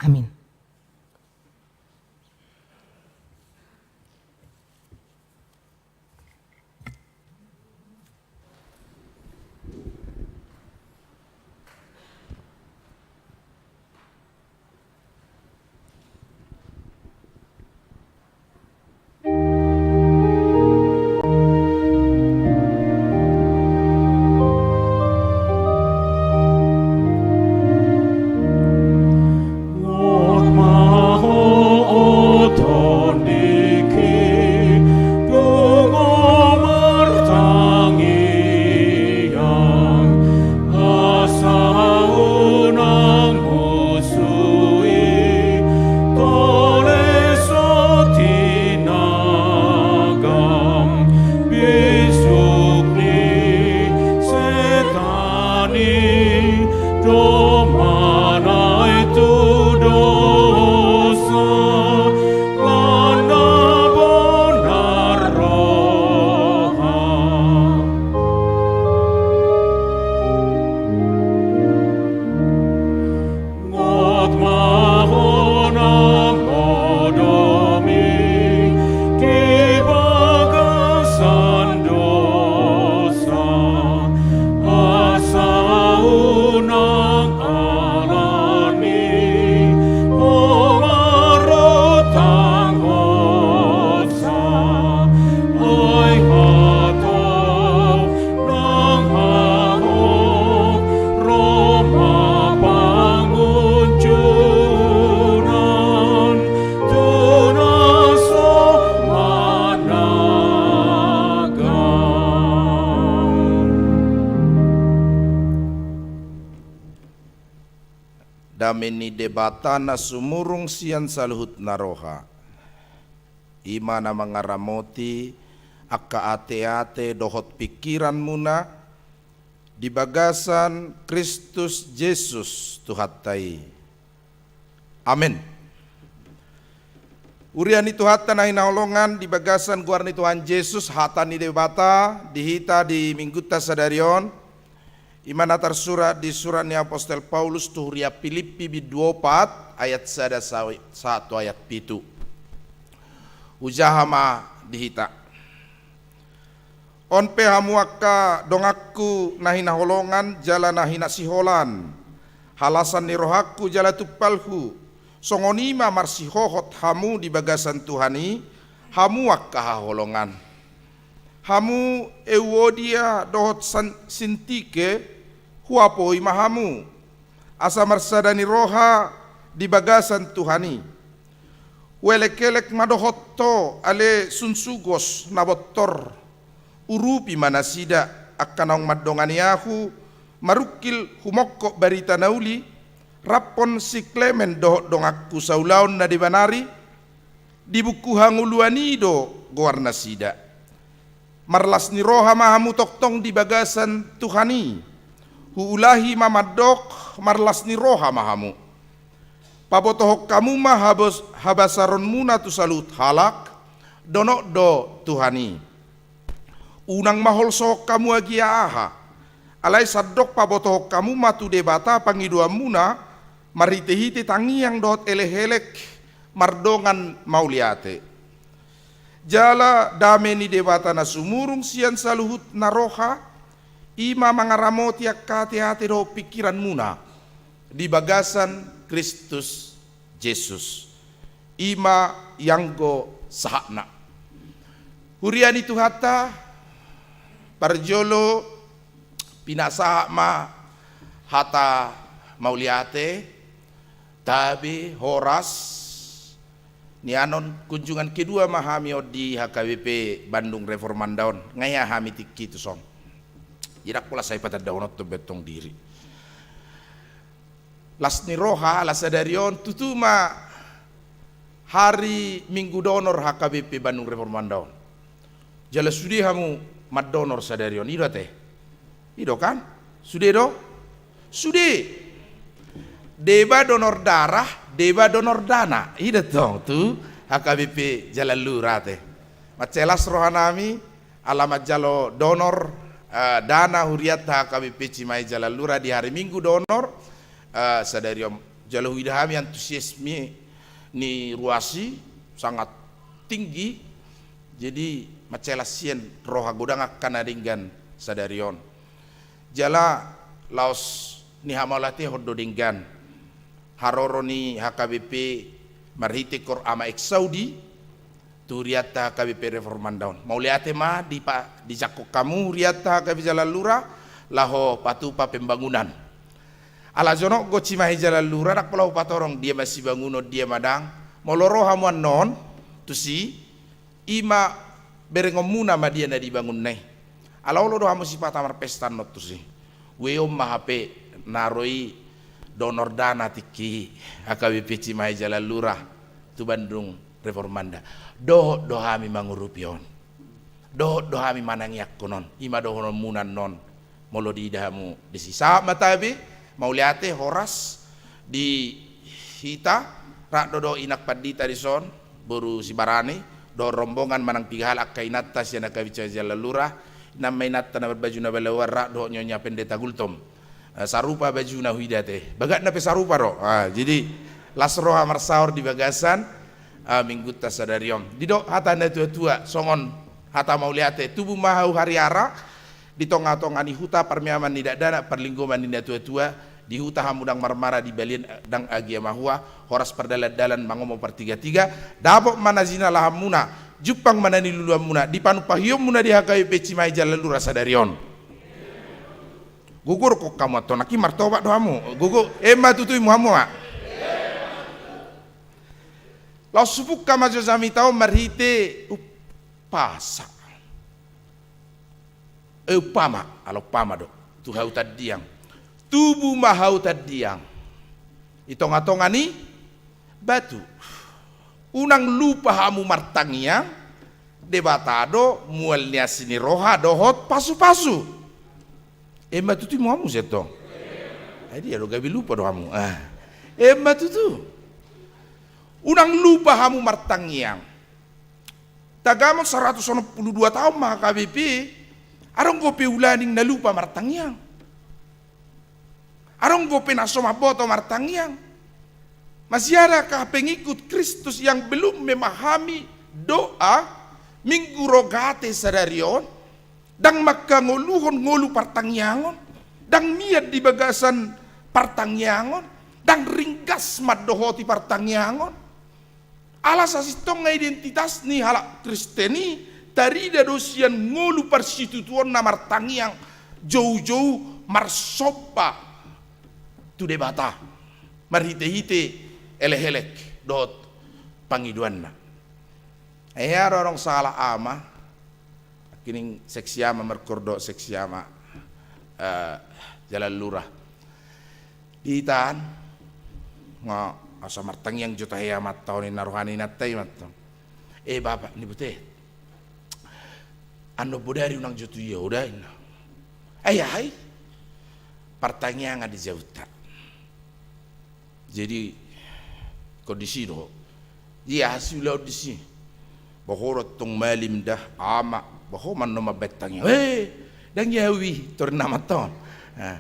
Amin. ni Debata na sumurung sian saluhut na roha, i ma na mangaramoti angka ateate dohot pingkiranmuna di bagasan Kristus Jesus Tuhanta i. Amen. Huria ni Tuhanta na hinaholongan, di bagasan goar ni Tuhan Jesus, hata ni Debata di hita di Minggunta sadari on, i ma na tarsurat di surat ni apostel Paulus tu huria Pilippi bindu opat ayat sada sawi-, sahat tu ayat pitu. Hujaha ma di hita. On pe hamu angka donganku na hinaholongan jala na hinasiholan, halasan ni rohangku jala tumpalhu, songon i ma marsihohot hamu di bagasan Tuhan i, hamu angka haholongan. Hamu Euodia dohot San-, Sintike, huapoi ma hamu, asa marsada ni roha di bagasan Tuhan i. Huelekelek ma dohot ho ale sunsugos na bontor. Urupi ma nasida, angka naung mandongani ahu marungkil humongkop barita na uli, raphon si Klemen dohot donganku saulaon na deba nari, di buku hangoluan i do goarnasida. Marlas ni roha ma hamu tongtong di bagasan Tuhan i. Huulahi ma mandok, marlas ni roha ma hamu. Pabotohon hamu ma habos-, habasaronmuna tu saluhut halak, donok do Tuhan i. Unang ma holsohon hamu agia aha. Alai sandok pabotohon hamu ma tu Debata pangidoanmuna, marhitehite tangiang dohot elekelek mardongan mauliate. Jala dame ni Debata na sumurung sian saluhut na roha, i ma mangaramoti angka ateate dohot pingkiranmuna di bagasan Kristus Jesus. I ma ianggo sahatna. Huria ni Tuhanta, parjolo pinasahat ma hata mauliate, tabe, horas, nian on kunjungan kedua ma hami on di H K B P Bandung Reformanda on, nga hea hami tingki tuson. Jadi ndang pola sai patandahon on tong be tong diri. Las ni roha, ala sadari on, tutu ma hari Minggu Donor H K B P Bandung Reformanda on. Jala sude hamu mandonor sadari on, i do ate? I do kan? Sude do? Sude. Deba donor darah, deba donor dana. I do tong tu H K B P Jalan Lurah ate. Mansai las rohanami, ala manjalo donor, eh, dana hurianta H K B P Cimahi Jalan Lurah di hari Minggu Donor, eh, sadari on. Jala huida hami antusiasme ni ruas i sangat tinggi, jadi mansai las sian roha godang angka na denggan sadari on. Jala laos ni hamauliatehon do denggan haroro ni H K B P marhite Kor Ama Ex Saudi, tu hurianta H K B P Reformanda on. Mauliate ma di pa-, dijangkon hamu hurianta H K B P Jalan Lurah, laho patupa pembangunan. Ala jonok do Cimahi Jalan Lurah, ndang pola hupatorong dia ma sibangunon, dia ma ndang. Molo ro hamu annon tusi, i ma berengonmuna ma dia na dibangunna i. Ala olo do hamu sipata marpesta annon tusi. Ue on ma hape na ro i donor dana tingki H K B P Cimahi Jalan Lurah tu Bandung Reformanda. Dohot do hami mangurupi on. Dohot do hami manangiangkon on. I ma dohononmuna annon molo diida hamu disi. Sahat ma tabe, mauliate, horas di hita, rap do dohot inang pandita dison, boru Sibarani, dohot rombongan manang piga halak angka inanta sian H K B P Cimahi Jalan Lurah, i ma inanta na marbaju na balaoan rap dohot Nyonya Pendeta Gultom. Eh, sarupa bajuna huida ate. Bagatna pe sarupa do. Ah, jadi las roha marsaor di bagasan, ah, Minggunta sadari on. Didok hata natuatua, songon hata mauliate, tubu ma hau hariara, di tongatonga ni huta, parmeaman ni dakdanak, parlinggoman ni natuatua, di huta hamu ndang marmara, di balian ndang agia mahua, horas pardalandalan, mangomo partigatiga, dapot ma na jinalahanmuna, jumpang ma na niluluanmuna, di panupahionmuna di H K B P Cimahi Jalan Lurah sadari on. Gogo do hamu antong, nangkin martobat do hamu. Gogo, ema tutu i ma hamu, ah. Laos hubuka ma jo jamita on marhite umpasa. Eh, umpama, ala umpama do. Tu hau tandiang. Tubu ma hau tandiang. di tonga-tonga ni batu. Unang lupa hamu martangiang, Debata do mual ni asi ni roha dohot pasu-pasu. Emma tutu, i ma hamu sian tong. Ai dia do gabe lupa do hamu. Ah. Emma tutu. Unang lupa hamu martangiang. Tagamon saratus onom pulu dua taon ma H K B P, adong dope ulaning na lupa martangiang. Adong dope na so mamboto martangiang. Masih adakah pengikut Kristus yang belum memahami doa Minggu Rogate sadari on? Ndang mangkangoluhon ngolu partangiangon, ndang mian di bagasan partangiangon, ndang ringgas mandohoti partangiangon. Ala sasintongna identitas ni halak Kristen i tarida do sian ngolu parsitutuonna martangiang, jou-jou marsomba tu Debata marhite-hite elek-elek dohot pangidoanna. Ia do adong sahalak ama, nangkining seksi ama, markor do seksi ama, eh, jalan lurah. Di hita an, nga asa martangiang jo tahe amanta on, ninna roha ni inanta i ma antong. Eh, Bapak, ni bote. Annon bodari unang jo tu ia ho da, ninna. Ai aha i? Partangiangan di jabunta. Jadi, kondisi do. Ia, asi ulaon disi. Bah, ho do antong malim da, ama, bah, ho ma annon mambahen tangiang. Eh, ndang ia ahu i, torus ninna amanta on. Ah.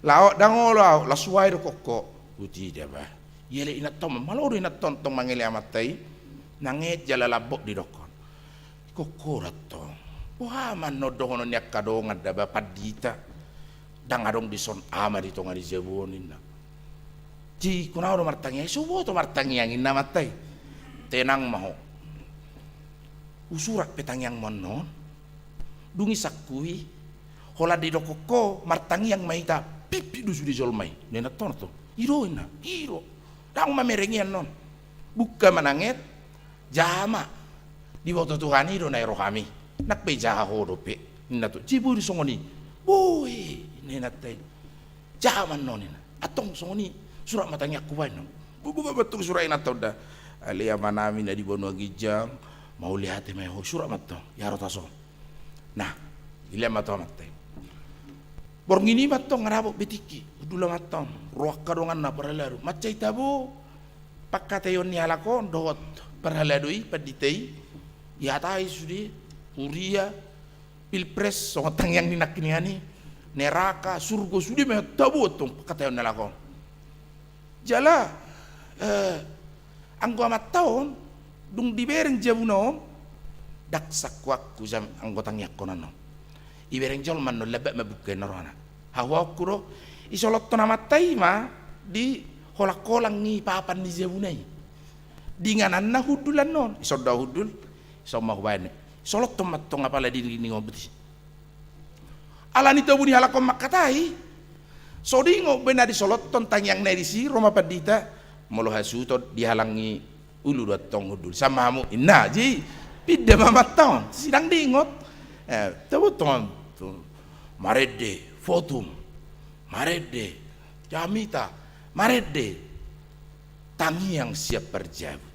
Laho, ndang olo ahu, las uai do ho. Utida bah. Ia le inanta on, malo do inanta on antong mangele amanta i. Nanget jala lambok didokkon. Ho do antong. Boha ma annon dohonon ni angka dongan da bah, pandita? Ndang adong dison ama di tonga ni jabu on, ninna. Jadi, ho na ho do martangiang, so huboto martangiang, ninna amanta i. Tenang ma ho. Husurat pe tangiangmu annon. Dung isangkui, holan didokkon ho martangiang ma hita, pimpit do sude jolma i, ninna inanta on. I do, ninna, i do. Ndang mamereng i annon. Buka ma nanget, jaha ma. Diboto Tuhan i do na i rohami. Nang pe jaha ho dope, ninna tu. Jadi boi do songon i. Boi, ninna inanta i. Jaha ma annon, ninna. Antong songon i, surat ma tangiangku baen, ninna. Buka ma antong surat inanta on da. Ale Amanami na di banua ginjang, mauliate ma i ho, surat ma antong. Ia ro taso. Nah, dilean ma tu amanta i. Borngin i ma antong nga dapot be tingki, hundul amanta on, ro angka donganna parhalado. Mansai tabo pangkataion ni halak on dohot parhalado i, pandita i, dihatai sude, huria, pilpres, songon tangiang ni nangkiningan i, neraka, surgo, sude ma tabo antong pangkataion ni halak on. Jala, eh, anggo amanta on, dung dibereng jabuna on, ndang sangkuakku jam anggo tangiangkon annon. Ibereng jolma annon, lambak ma buka, ninna rohana. Hahuaonku do, isolothon amanta i ma di holang-holang ni papan ni jabuna i. Di ingananna hundul annon, dison do hundul, dison ma hubaen. Isolothon ma antong apala di dinding on, botima. Ala ni tabo ni halak on mangkatai, so diingot be na disolothon tangiangna i disi, ro ma pandita, molo hasuhuton dihalangi ulu do antong hundul, sian ma hamu, ninna. Jadi pinda ma amanta on, sai ndang diingot. Eh, tabo antong, tu, marende, votum, marende, jamita, marende. Tangiang sian parjabu.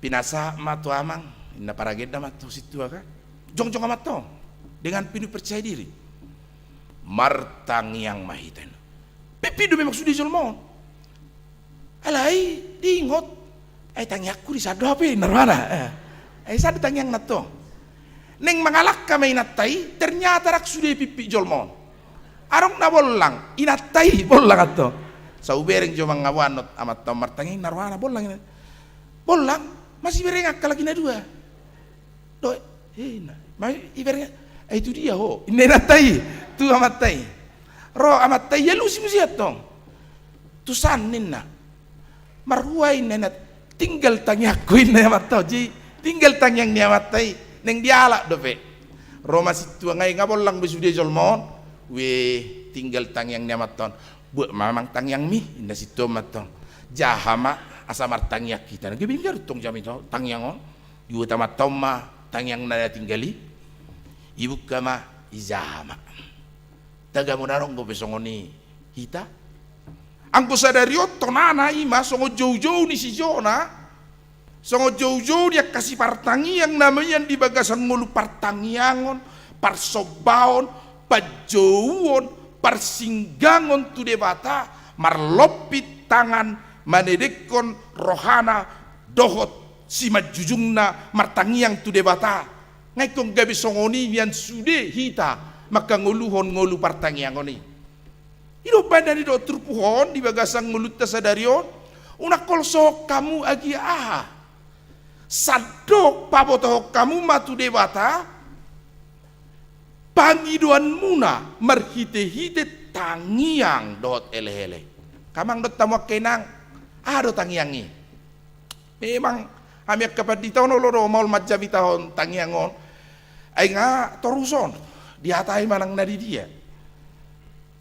Pinasahat ma tu amang, ninna paragenda ma tu sintua kan. Jongjong amanta on dengan penuh percaya diri. Martangiang ma hita, ninna. Pimpit do memang sude jolma on. Alai diingot, ai tangiangku disan do hape, ninna rohana. Eh. Ai disan do tangiangna antong. Naeng mangalangka ma inanta i, ternyata ndang sude pimpit jolma on. Adong na bollang, inanta i bollang antong. Sai hubereng jo mangaboan amanta on martangiang, ninna rohana, bollang, ninna. Bollang, masibereng angka lagi na dua. Dohot, eh, ninna, ma ibereng, eh, tu dia ho, ninna inanta i tu amanta i. Ro amanta i, dialusi muse antong. Tu san, ninna. Marhua, ninna, ninna, tinggal tangiangku, ninna amanta on. Jadi tinggal tangiang ni amanta i, naeng dialap dope. Ro ma sintua, nga i nga bollang be sude jolma on. Weh, tinggal tangiang ni amanta on. Buat ma amang tangiangmi, ninna sintua on ma antong. Jaha ma, asa martangiang hita. Gabe ingkon antong jamita tangiang on. Dibuat amanta on ma tangiang na tinggal i. Ibuka ma, ijaha ma. Tagamon adong dope songon i hita. Anggo sadari on tonana i ma songon joujou ni si Jona, songon joujou ni angka sipartangiang na mian di bagasan ngolu partangiangon, parsombaon, panjouon, parsinggangon tu Debata, marlompit tangan manedekhon rohana dohot simanjujungna martangiang tu Debata. Nga ingkon gabe songon i nian sude hita mangkangoluhon ngolu partangiangon i. I do umbahen na nidok turpuk on di bagasan ngolunta sadari on, unang holsohon hamu agia aha. Sandok pabotohon hamu ma tu Debata pangidoanmuna marhitehite tangiang dohot elekelek. Angka amang dohot hamu angka inang, aha do tangiang i? Memang hami angka pandita on olo do maol manjamitahon tangiang on. Ai nga toruson, dihatai manang na di dia.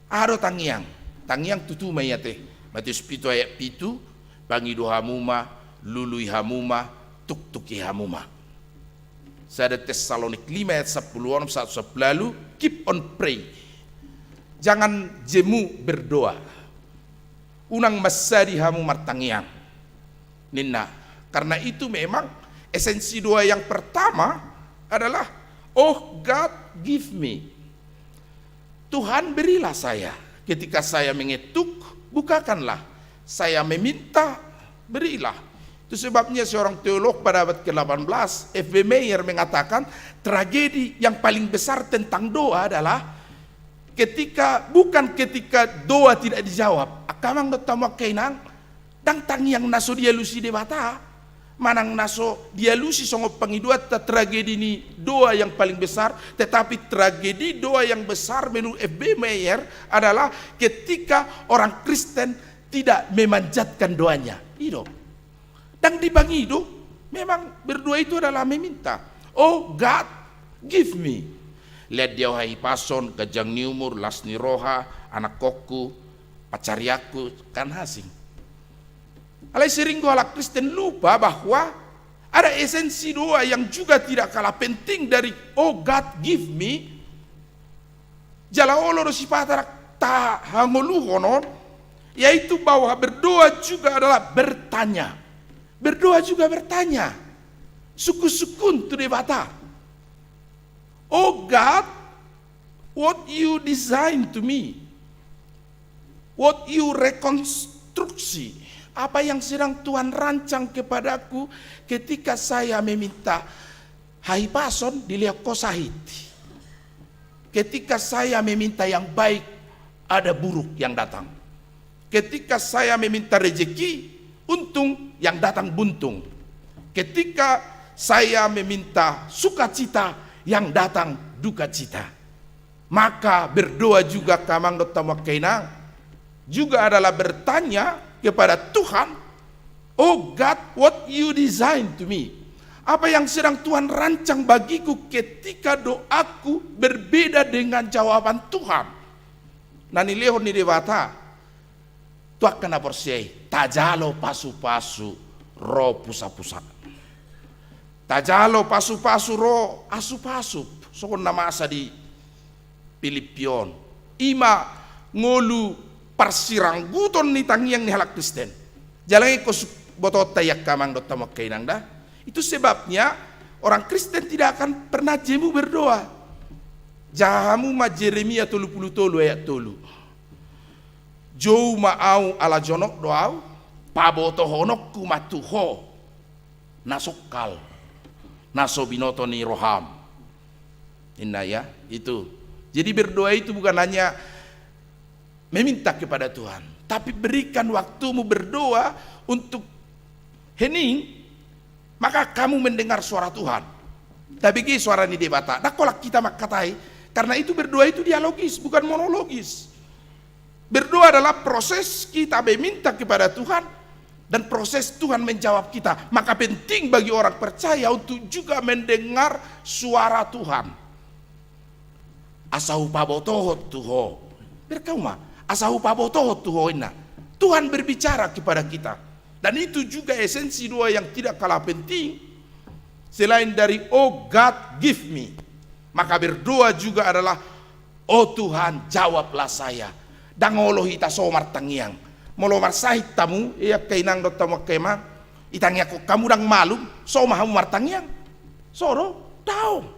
Aha do tangiang? Tangiang tutu ma i ate. Matius pitu ayat pitu, pangido hamu ma, lului hamu ma, tuktuki hamu ma. Sada Tessalonik lima ayat sampulu onom, sahat sampulu ualu, keep on praying. Jangan jemu berdoa. Unang mansadi hamu martangiang, ninna. Karena itu memang esensi doa yang pertama adalah, "Oh God, give me." Tuhan, berilah saya. Ketika saya mengetuk, bukakanlah. Saya meminta, berilah. Itu sebabnya seorang teolog pada abad kedelapan belas, F B Meyer, mengatakan, tragedi yang paling besar tentang doa adalah ketika, bukan ketika doa tidak dijawab. Angka amang dohot hamu angka inang, ndang tangiang na so dialusi Debata, manang na so dialusi songon pangidoanta, tragedi ni doa yang paling besar, tetapi tragedi doa yang besar menurut F B Meyer adalah ketika orang Kristen tidak memanjatkan doanya. I do. Ndang dipangido, memang berdoa itu adalah meminta. "Oh God, give me." Lean di ahu hahipason, ganjang ni umur, las ni roha, anakhonhu, pansarianhu, kan asing. Alai sering do halak Kristen lupa bahwa ada esensi doa yang juga tidak kalah penting dari "Oh God, give me." Jala olo do sipata ndang tahangoluhon on, yaitu bahwa berdoa juga adalah bertanya. Berdoa juga bertanya. Sungkun-sungkun tu Debata. "Oh God, what you design to me? What you rekonstruksi? Apa yang sedang Tuhan rancang kepadaku ketika saya meminta hahipason, dilehon Ho sahit. Ketika saya meminta yang baik, ada buruk yang datang. Ketika saya meminta rejeki, untung, yang datang buntung. Ketika saya meminta sukacita, yang datang dukacita." Maka berdoa juga, angka amang dohot hamu angka inang, juga adalah bertanya kepada Tuhan, "Oh God, what you design to me?" Apa yang sedang Tuhan rancang bagiku ketika doaku berbeda dengan jawaban Tuhan? Na nilehon ni Debata, tu angka na porsea i, tajalo pasupasu ro pusapusa. Tajalo pasupasu ro asupasup, songon na masa di Pilippi on. I ma ngolu parsirangguton ni tangiang ni halak Kristen. Jala nga ingkon su-, botoonta i, angka amang dohot hamu angka inang da. Itu sebabnya orang Kristen tidak akan pernah jemu berdoa. Jaha hamu ma Jeremia tolu pulu tolu ayat tolu. Jou ma ahu ala jonok do ahu, pabotohononku ma tu Ho na songkal, na so binoto ni roham. Inna ya, itu. Jadi berdoa itu bukan hanya meminta kepada Tuhan, tapi berikan waktumu berdoa untuk hening, maka kamu mendengar suara Tuhan. Tabege suara ni Debata. Ndang holan hita mangkatai, karena itu berdoa itu dialogis, bukan monologis. Berdoa adalah proses kita meminta kepada Tuhan dan proses Tuhan menjawab kita. Maka penting bagi orang percaya untuk juga mendengar suara Tuhan. Asa hupabotohon tu Ho. Berkauma, asa hupabotohon tu Ho, inna. Tuhan berbicara kepada kita. Dan itu juga esensi doa yang tidak kalah penting. Selain dari "Oh God, give me", maka berdoa juga adalah "Oh Tuhan, jawablah saya." Ndang olo hita so martangiang, Molo marsahit hamu, ia angka inang dohot hamu angka amang, itangiangkon hamu ndang malum, so ma hamu martangiang? So do? Daong.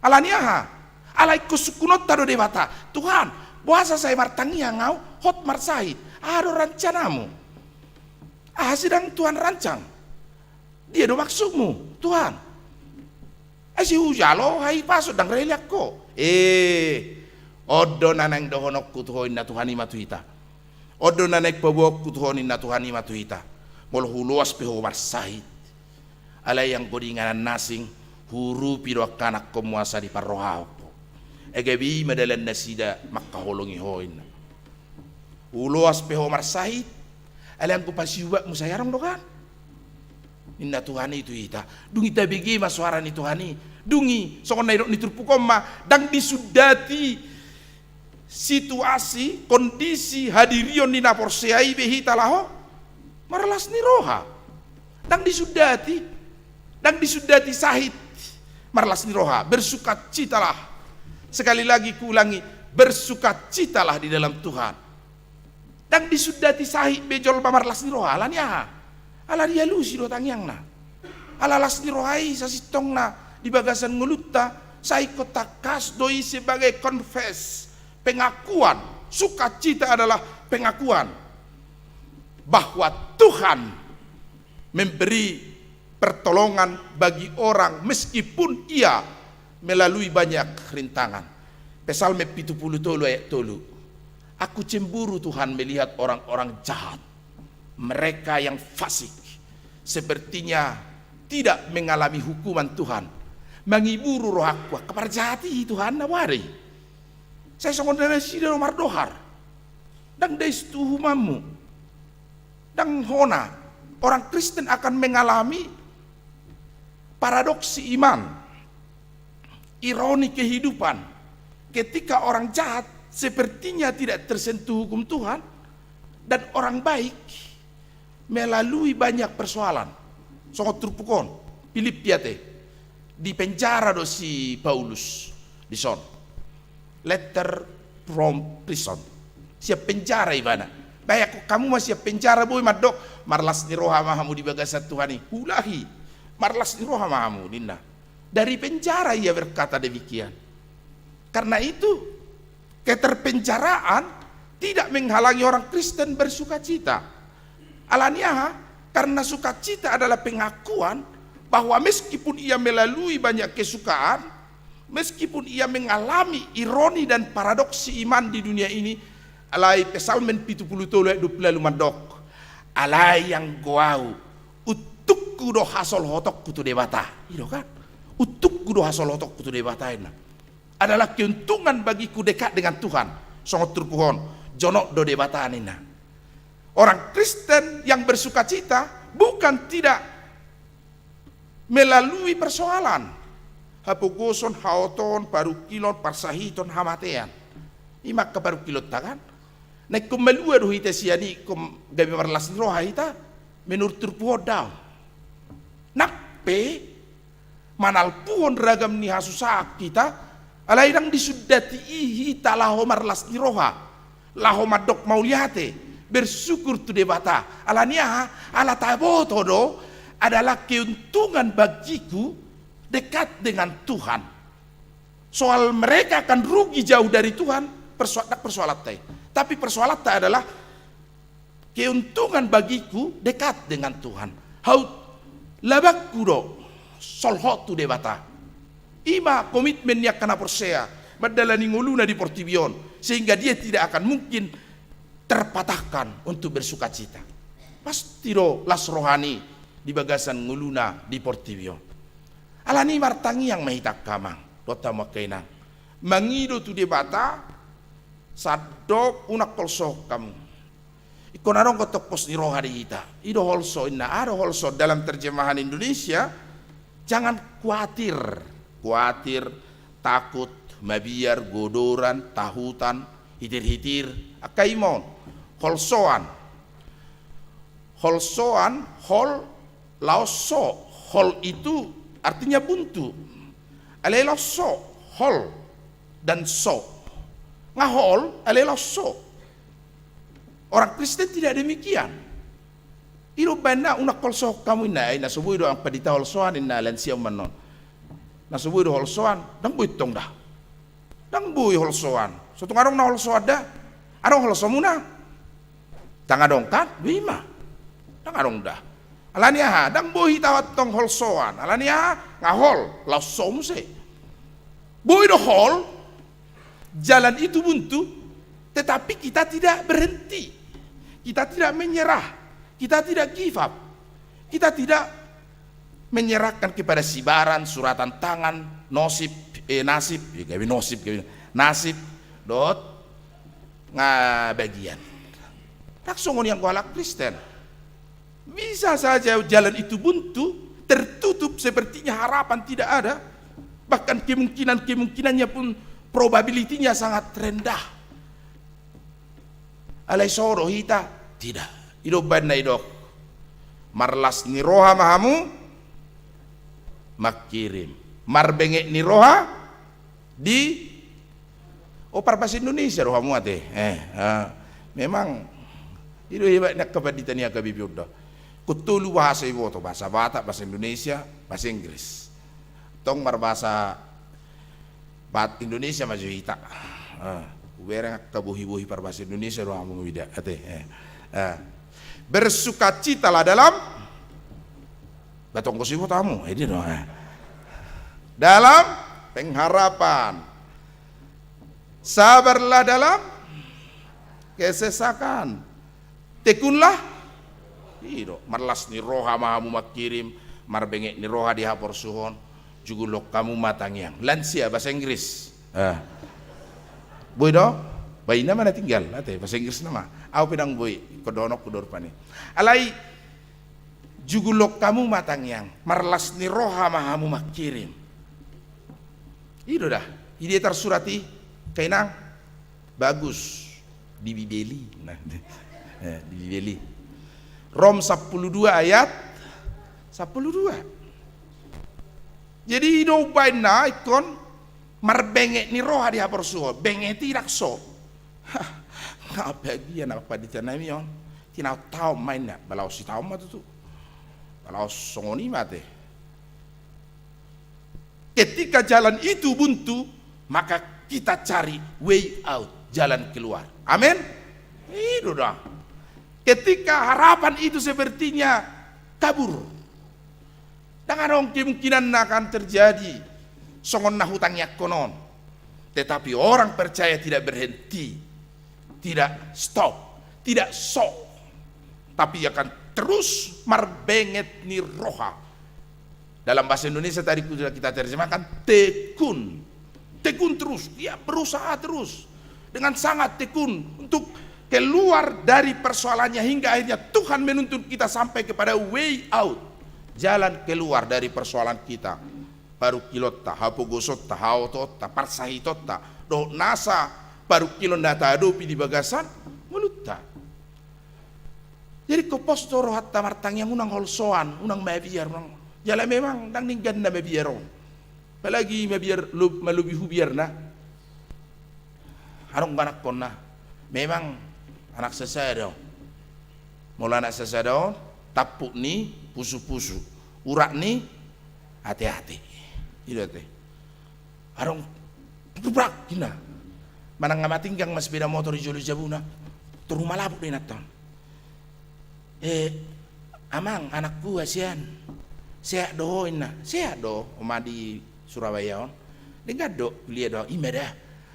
Ala ni aha? Ala ingkon sungkunonta do Debata. Tuhan, boasa sai martangiang ahu, hot marsahit? Aha do rancanamu? Aha sedang Tuhan rancang? Dia do maksudmu, Tuhan? Ai sai hujalo hahipason, ndang relean ho. Eh, on do na naeng dohononku tu ho, ninna Tuhan i ma tu hita. On do na naeng paboaonku tu ho, ninna Tuhan i ma tu hita. Molo huloas pe ho marsahit, alai anggo di inganan na asing, huurupi do angka anakkonmu asa diparrohahon ho. Ai gabe i ma dalan nasida mangkaholongi ho, ninna. Huloas pe ho marsahit, alai anggo pasiubatmu sai adong do kan, ninna Tuhan i tu hita. Dung i tabege ma soara ni Tuhan i. Dung i, songon na nidok ni turpuk on ma, ndang disundati situasi, kondisi, hadirion ni na porsea i be hita laho marlas ni roha. Ndang disundati, ndang disundati sahit, marlas ni roha, bersukacitalah. Sekali lagi kuulangi, bersukacitalah di dalam Tuhan. Ndang disundati sahit be jolma marlas ni roha, ala ni aha? Ala dialusi do tangiangna. Ala las ni roha i sasintongna di bagasan ngolunta, sai ingkon tangkas do i sebagai confess, pengakuan. Sukacita adalah pengakuan bahwa Tuhan memberi pertolongan bagi orang meskipun ia melalui banyak rintangan. Psalmen pitu pulu tolu ayat tolu. Aku cemburu, Tuhan, melihat orang-orang jahat. Mereka yang fasik sepertinya tidak mengalami hukuman Tuhan. Mangiburu rohangku angka parjahat i, Tuhan, na boha do i? Sai songon na nasida do mardohar. Ndang dais tu uhumanmu. Ndang hona. Orang Kristen akan mengalami paradoksi iman, ironi kehidupan, ketika orang jahat sepertinya tidak tersentuh hukum Tuhan dan orang baik melalui banyak persoalan. Songon turpuk on, Pilippi ate, dipenjara do si Paulus dison. Letter from prison. Sian penjara ibana. Bayangkon hamu ma, sian penjara boi mandok, marlas ni roha ma hamu di bagasan Tuhan i. Huulahi, marlas ni roha ma hamu, ninna. Dari penjara ia berkata demikian. Karena itu, keterpenjaraan tidak menghalangi orang Kristen bersukacita. Ala ni aha? Karena sukacita adalah pengakuan bahwa meskipun ia melalui banyak kesukaan, meskipun ia mengalami ironi dan paradoksi iman di dunia ini, alai Psalmen pitu pulu tolu ayat dua pulu ualu mandok, alai anggo ahu, untungku do hasolhotonku tu Debata. I do kan? Untungku do hasolhotonku tu Debata, ninna. Adalah keuntungan bagiku dekat dengan Tuhan. Songon turpuk on, jonok do Debata, ninna. Orang Kristen yang bersukacita bukan tidak melalui persoalan. Hapogoson, haotoon, parungkilon, parsahiton, hamatean. I ma angka parungkilonta kan? Na ingkon malua do hita sian i, ingkon gabe marlas ni roha hita, menurut turpuk on, daong. Nang pe manalpuhon ragam ni hasusaan hita, alai ndang disundati i hita laho marlas ni roha, laho mandok mauliate, bersyukur tu Debata. Ala ni aha? Ala taboto do, adalah keuntungan bagiku dekat dengan Tuhan. Soal mereka akan rugi jauh dari Tuhan, persoal-, ndang persoalanta i. Tapi persoalanta adalah keuntungan bagiku dekat dengan Tuhan. Haut labangku do solhot tu Debata. I ma komitmen ni angka na porsea mandalani ngoluna di portibi on, sehingga dia tidak akan mungkin terpatahkan untuk bersukacita. Pasti do las rohana i di bagasan ngoluna di portibi on. Ala ni i martangiang ma hita angka amang dohot hamu angka inang, mangido tu Debata, sandok unang holsohon hamu. Ingkon adong do tongkos ni roha di hita. I do holso, inna. Aha do holso dalam terjemahan Indonesia? Jangan kuatir. Kuatir, takut, mabiar, godoran, tahutan, hitir-hitir. Angka i ma on. Holsoan. Holsoan, hol, laos so. Hol itu artinya buntu. Alai laos so, hol dan so. Nga hol, alai laos so. Orang Kristen tidak demikian. I do umbahen na unang holsohon hamu inna, ai na so boi do angka pandita holsoan inna lansia umbahen on. Na so boi do holsoan, ndang boi tong da. Ndang boi holsoan. So tung adong na holsoan da. Adong holsomuna? Ndang adong kan? Boi ma. Ndang adong da. Alani aha? Ndang boi hita antong holsoan. Alani aha? Nga hol. Laos so muse. Boi do hol. Jalan itu buntu. Tetapi kita tidak berhenti. Kita tidak menyerah. Kita tidak give up. Kita tidak menyerahkan kepada sibaran, suratan tangan, nosib, eh, nasib, ya, gabe nosib, gabe nasib, dohot nga bagian. Ndang songon i anggo halak Kristen. Bisa saja jalan itu buntu, tertutup, sepertinya harapan tidak ada, bahkan kemungkinan-kemungkinannya pun, probability-nya sangat rendah. Alai so do hita? Tidak. I do umbahen na didok, marlas ni roha ma hamu mangkirim, marbenget ni roha di, oh, parbahasa Indonesia do hamu ate. Eh, eh, memang i do hebat ni angka pandita ni H K B P on da. Ingkon tolu bahasa iboto, bahasa Batak, bahasa Indonesia, bahasa Inggris. Tong marbahasa Batak Indonesia ma jo hita. Ah, hubereng angka bohi-bohi parbahasa Indonesia do hamu mida ate. Eh. Ah. Bersukacitalah dalam, batonggo so iboto hamu, eh, dia do, eh. Dalam pengharapan. Sabarlah dalam kesesakan. Tekunlah. I do, marlas ni roha ma hamu mangkirim, marbenget ni roha di haporsuhon, jugulhon hamu ma tangiang. Lansia, bahasa Inggris. Ah. Boi do? Ba ina ma na tinggal, ate, bahasa Inggris nama. Au pe ndang boi, ingkon dohononku do rupani. Alai, jugulhon hamu ma tangiang, marlas ni roha ma hamu mangkirim. I do da, i dia tarsurat i, angka inang? Bagus. Di Bibeli. Nah, eh, di Bibeli. Rom sampulu dua ayat sampulu dua. Jadi i do umbahen na ingkon marbenget ni roha di haporsuhon. Benget i ndang so. Hah, nga bagian angka pandita nami on. Tinaon-taon ma inna, ba laos sitaon ma tutu. Ba laos songon i ma ate. Ketika jalan itu buntu, maka kita cari way out, jalan keluar. Amin. I do da. Ketika harapan itu sepertinya kabur, ndang adong kemungkinan na akan terjadi songon na hutangiangkon on. Tetapi orang percaya tidak berhenti, tidak stop, tidak so, tapi akan terus marbenget ni roha. Dalam bahasa Indonesia tadi sudah kita terjemahkan, tekun. Tekun terus, dia berusaha terus dengan sangat tekun untuk keluar dari persoalannya, hingga akhirnya Tuhan menuntun kita sampai kepada way out, jalan keluar dari persoalan kita. Parungkilonta, hapogosonta, haotoonta, parsahitonta, dohot nasa parungkilon na tahadopi di bagasan ngolunta. Jadi ingkon pos do rohanta martangiang, unang holsoan, unang mabiar, unang, jala memang ndang denggan na mabiar on. Apalagi mabiar lob-, malobi hubiarna. Adong do anakkonna, memang anak sasada on. Molo anak sasada on, tampuk ni pusu-pusu, urat ni ate-ate. I do ate. Adong, brak, inna. Manang nga matinggang ma sepeda motor di jolo jabuna, toru malaput do inanta on. Eh, amang, anakku, hasian. Sehat do ho, inna. Sehat do, oma di Surabaya on. Denggan do, kuliah do. I ma da.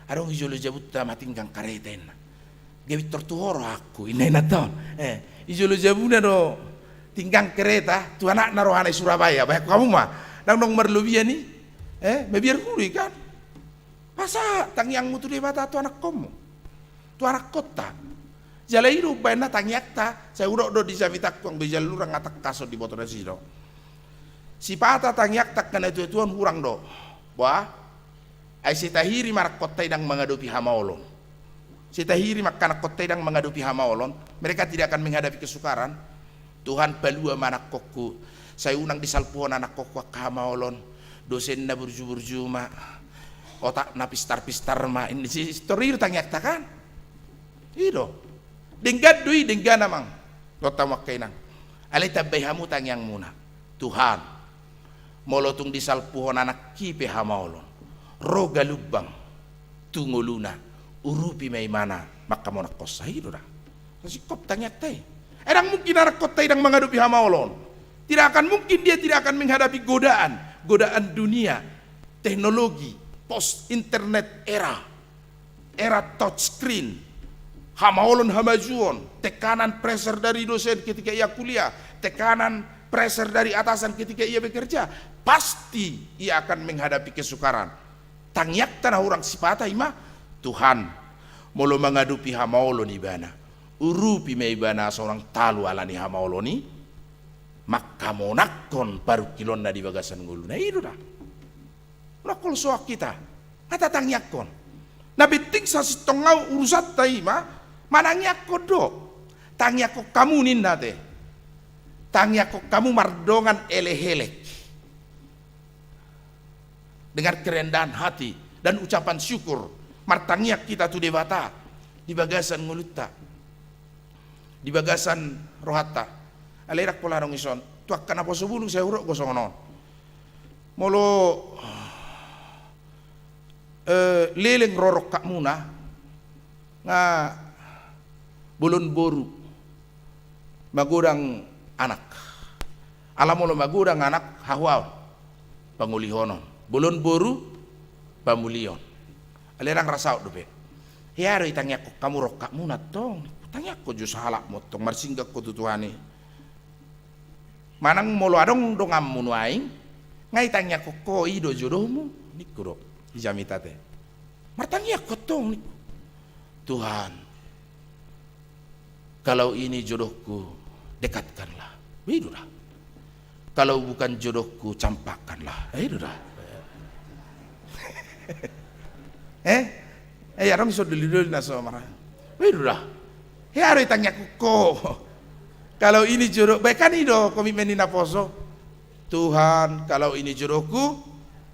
Adong di jolo jabunta matinggang kareta, inna. Gabe pintor tu ho rohangku, inna inanta on. Eh, di jolo jabuna do tinggang kareta, tu anakna rohana di Surabaya. Bahen hamu ma. Ndang adong marlobian i. Eh, mabiar huri kan. Pasahat tangiangmu tu Debata tu anakkonmu. Tu anakkonta. Jala i do umbahen na tangiangta, sai hudok do di jamitangku anggo di jala hurang, nga tangkas on diboto nasida. Sipata tangiangta angka na tuatua on hurang do. Boha? Ai sai tahiri ma anakkonta i ndang mangadopi hamaolon. Sai tahiri ma angka anakkonta i ndang mangadopi hamaolon. Mereka tidak akan menghadapi kesukaran. Tuhan, palua ma anakkonku, sai unang disalpuhon anakkonku angka hamaolon, dosenna burju-burju ma, otakna pistar-pistar ma, inna, si, si, tor i do tangiangta kan? I do. Denggan do i, denggan amang dohot hamu angka inang. Alai tambai hamu tangiangmuna. Tuhan, molo tung disalpuhon anakki pe hamaolon, ro galumbang tu ngoluna, urupi ma ibana manghamonangkonsa, i do da. Singkop tangiangta i. Ai ndang mungkin anakkonta i ndang mangadopi hamaolon. Tidak akan mungkin dia tidak akan menghadapi godaan, godaan dunia, teknologi, post internet era, era touchscreen, hamaolon hamajuon, tekanan pressure dari dosen ketika ia kuliah, tekanan pressure dari atasan ketika ia bekerja, pasti ia akan menghadapi kesukaran. Tangiangta na hurang sipata i ma, Tuhan, molo mangadopi hamaolon ibana, urupi ma ibana asa unang talu ala ni hamaolon i, manghamonangkon parungkilonna di bagasan ngoluna, i do da. Unang holsoan hita, nga tatangiangkon. Na penting sasintongna urusanta i ma, manangiangkon do. Tangiangkon hamu ninna te. Tangiangkon hamu mardongan elek-elek. Dengan kerendahan hati dan ucapan syukur, martangiang hita tu Debata di bagasan ngolunta, di bagasan rohanta. Alai ndang pola adong dison. Tu angka naposo bulung sai hudok do songon on. Molo, eh, leleng ro rongkapmuna, nga bolon boru, magodang anak. Ala molo magodang anak, hahuaon, pangolihonon. Bolon boru, pamulion. Alai ndang ra saut dope. Hea do i tangiangkon hamu rongkapmuna tong. Tangiangkon jo sahalakmu tong, marsinggang ho tu Tuhan i. Manang molo adong donganmu nuaeng, nga itangiangkon ho i do jodohmu, ningku do, di jamita te. Martangiang ho tong, ningku. Tuhan, kalau ini jodohku, dekatkanlah. Be i do da. Kalau bukan jodohku, campakkanlah. Be i do da. Eh? Eh, adong so doli-doli na so mara. Be i do da. Hea do itangiangkon ho. Kalau ini jodoh, baik kan i do komitmen ni naposo. Tuhan, kalau ini jodohku,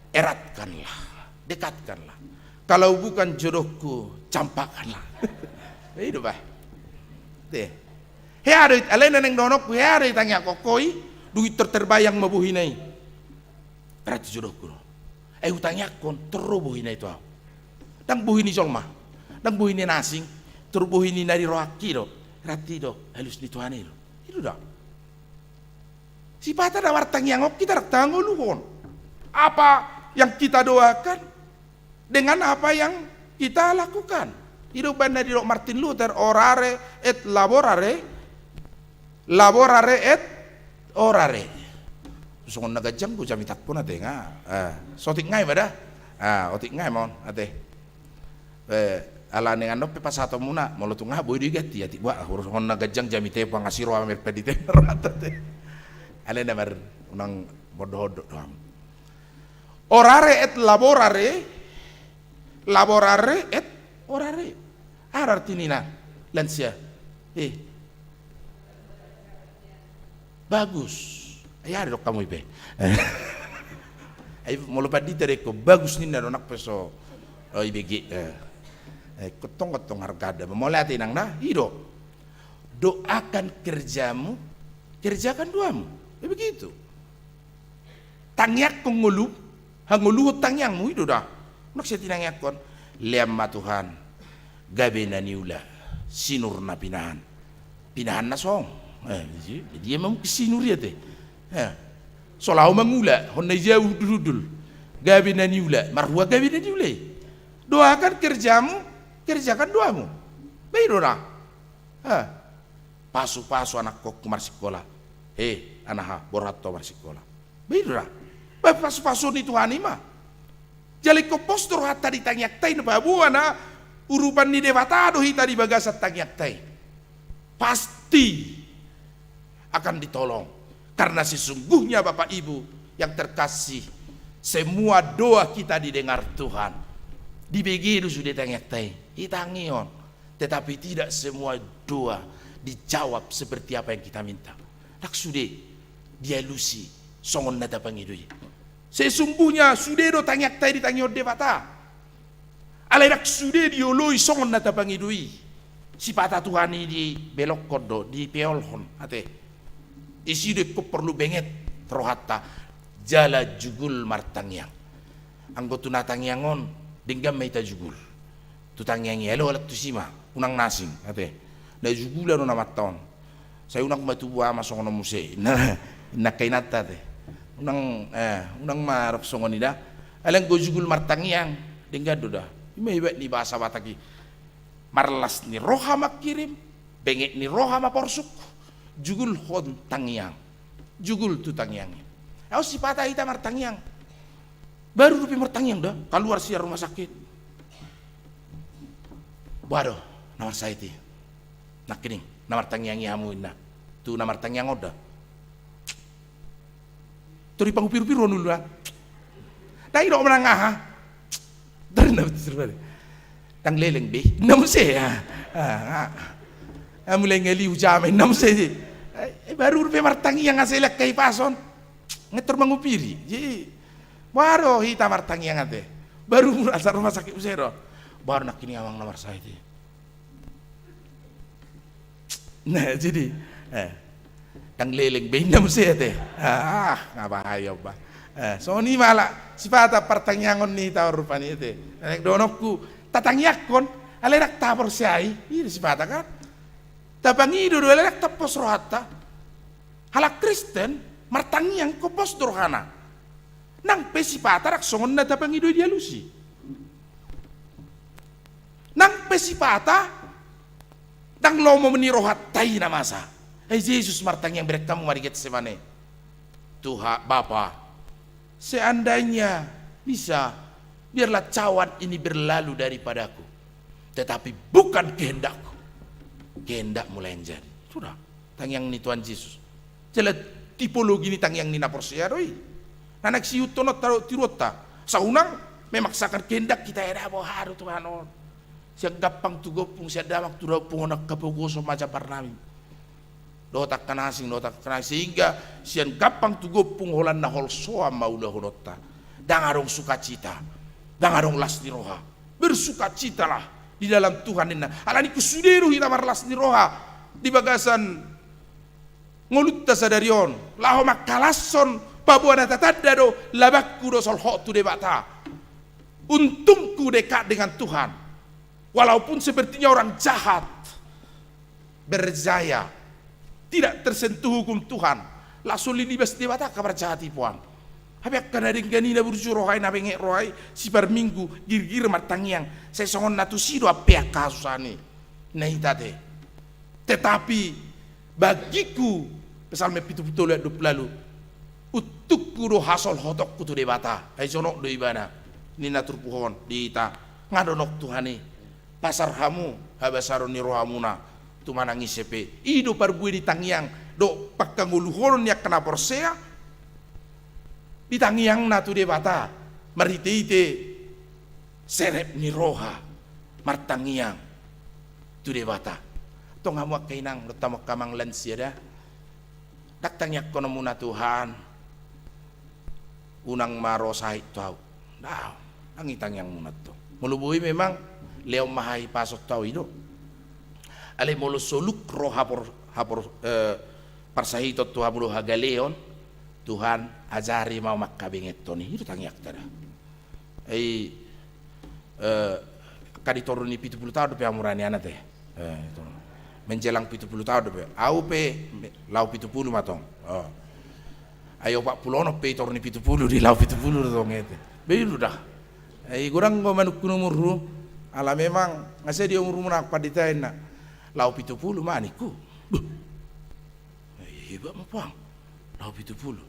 eratkanlah, dekatkanlah. Kalau bukan jodohku, campakkanlah. Be i do bah. Te. Hea do i, alai na naeng dohononku, hea do itangiangkon ho i, dung i tor terbayang ma bohina i. Berarti jodohku do. Ai hutangiangkon, tor ro bohina i tu ahu. Ndang bohi ni jolma, ndang bohi ni na asing, tor bohi ni na di rohangki do. Berarti i do, alus ni Tuhan i do. I do da. Sipata na martangiang on hita, ndang tangoluhon apa yang kita doakan dengan apa yang kita lakukan. I do umbahen na didok Martin Luther, orare et laborare, laborare et orare. Songon na ganjang do jamitangkon ate nga. Eh, so otik ngai ma da. Ah, otik ngai ma on ate. Eh, ala ninna on pe pasahatonmuna, molo tung aha boi do i ganti, atik boha, hurus songon na ganjang jamita i, pangasiro amer pedite. Alai na mar, unang bondo-bondo doang. Orare et laborare, laborare et orare. Aha artina, lansia? Eh. Bagus. Ai aha didok hamu i pe? Ai molo pandita do ingkon bagus ninna do, nang pe so, oh, ibege. Eh. Eh, ingkon tong, ingkon tong harga da. Molo ate inang na, i do. Doakan kerjamu, kerjakan doamu. Ya begitu. Tangiangkon ngolum, hangoluhon tangiangmu, i do da. Unang sai tinangiangkon. Lean ma Tuhan gabe na niula, sinur na pinahan. Pinahan na song. Eh, jadi dia ma mungkin sinur i ate. Eh. So laho mangula, hon na i jabu hundul-hundul. Gabe na niula, marhua gabe na niula i. Doakan kerjamu, kerjakan doamu. Be i do da. Eh. Pasu-pasu anakkonku marsikola. He, anaha, borhat ho marsikola. Be i do da. Ba pasu-pasu ni Tuhan i ma. Jala ingkon pos do rohanta di tangiangta i, na paboa na urupan ni Debata do hita di bagasan tangiangta i. Pasti akan ditolong. Karena sesungguhnya Bapak Ibu yang terkasih, semua doa kita didengar Tuhan. Dibege do sude tangiangta i. Itangihon. Tetapi tidak semua doa dijawab seperti apa yang kita minta. Ndang sude dialusi songon na tapangido i. Sesungguhnya sude do tangiangta i ditangihon Debata. Alai ndang sude dioloi songon na tapangido i. Sipata Tuhan i dibelokkon do, dipeolhon, ate. Isi do ingkon porlu benget rohanta, jala jugul martangiang. Anggo tu na tangiang on, denggan ma hita jugul tu tangiang i, alo alat tusi ma, unang na asing, ate. Na jugula do na mata on. Sai unang ma tubu ama songon on muse, na, na kainanta, ate. Unang, eh, unang ma rap songon i da. Alai anggo jugul martangiang, denggan do da. I ma hebat ni bahasa Batak i. Marlas ni roha mangkirim, benget ni roha maporsuk, jugulhon tangiang. Jugul tu tangiang i. Aut sipata hita martangiang. Baru dope martangiang da, kaluar sian rumah sakit. Boha do na marsahit i? Nangkining, na martangiang i hamu inna. Tu na martangiang on da. Tori pangupirupiru on ulu, ah. Dai do manang aha. Dari na betul. Ndang leleng be, na muse, ah. Ah, ah. Ah, mulai ngaliu jamai, na muse. Eh, baru dope martangiang asa elak kai pason. Ngetor mangupiri. Jadi, boha do hita martangiang ate. Baru mura asa rumah sakit muse do. Boha do nangkining amang na marsahit i? Nah, jadi, eh, ndang leleng be inna muse ate. Ah, nga bahaya ba. Eh, songon i ma ala sipata partangiangon ni hita on rupani ate. Naeng dohononku, tatangiangkon, alai ndang taporseai, i do sipata kan. Tapangido do alai ndang tapos rohanta. Halak Kristen, martangiang ingkon pos do rohana. Nang pe sipata ndang songon na tapangido i dialusi. Nang pe sipata, ndang lomo ni rohanta i na masa. Ai Jesus martangiang, bereng hamu ma di Getsemane. Tuhan, Bapa, seandainya bisa, biarlah cawan ini berlalu daripadaku. Tetapi bukan kehendakku, kehendakmu lah yang jadi. Sudah. Tangiang ni Tuhan Jesus. Jala tipologi ni tangiang ni na porsea do i. Na naeng siihuthononta dohot tiruonta. Asa unang memaksakan kehendak hita, eda boha do Tuhan on. Sian gampang tu gompung, sian damang tu daompung, on angka pogoson ma jambar nami. Dohot angka na asing, dohot angka na asing. Sehingga sian gampang tu gompung holan na holsoan ma ulahononta. Ndang adong sukacita. Ndang adong las ni roha. Bersukacitalah di dalam Tuhan ninna. Alani i sude do hita marlas ni roha di bagasan ngolunta sadari on. Laho mangkalashon paboa na tatanda do, labangku do solhot tu Debata. Untungku dekat dengan Tuhan. Walaupun sepertinya orang jahat berjaya, tidak tersentuh hukum Tuhan, laos so linibas Debata angka parjahat i puang. Hape angka na denggan i, na burju roha i, na benget roha i, siparminggu girgir martangiang, sai songon na tusi do ampe angka hasusahan i. Na hita ate. Tetapi bagiku, Psalmen pitu pulu tolu ayat dua pulu ualu, untungku do hasolhotonku tu Debata. Ai jonok do ibana, ninna turpuk on di hita. Nga donok Tuhan i. Pasar hamu habasaron ni rohamuna tu manang ise pe. I do parbue ni tangiang dohot pangkangoluhonon ni angka na porsea di tangiangna tu Debata marhitehite serep ni roha martangiang tu Debata. Tong hamu angka inang dohot hamu angka amang lansia da. Ndang tangiangkononmuna Tuhan, unang ma ro sahit tu ahu. Ndang, ndang i tangiangmuna tong. Molo boi memang lehon ma hahipason tu ahu, i do. Alai molo soluk ro hapor, hapor, eh, parsahiton tu hamu dohot hagaleon, Tuhan, ajari ma ahu mangkabengeton i, i do tangiangta da. Ai, eh, angka di toru ni pitu pulu taon dope hamu ra nian ate. Eh, itu. Menjelang pitu pulu taon dope. Ahu pe me-, laho pitu pulu ma tong. Oh. Ai opat pulu onom pe i toru ni pitu pulu, di laho pitu pulu do tong ate. Be i do da. Ai godang do manungkun umurhu. Ala memang nga sadia umurmuna, Amang Pandita, inna. Laho pitu pulu ma ningku. Duh. Eh, hebat ma puang. Laho pitu pulu.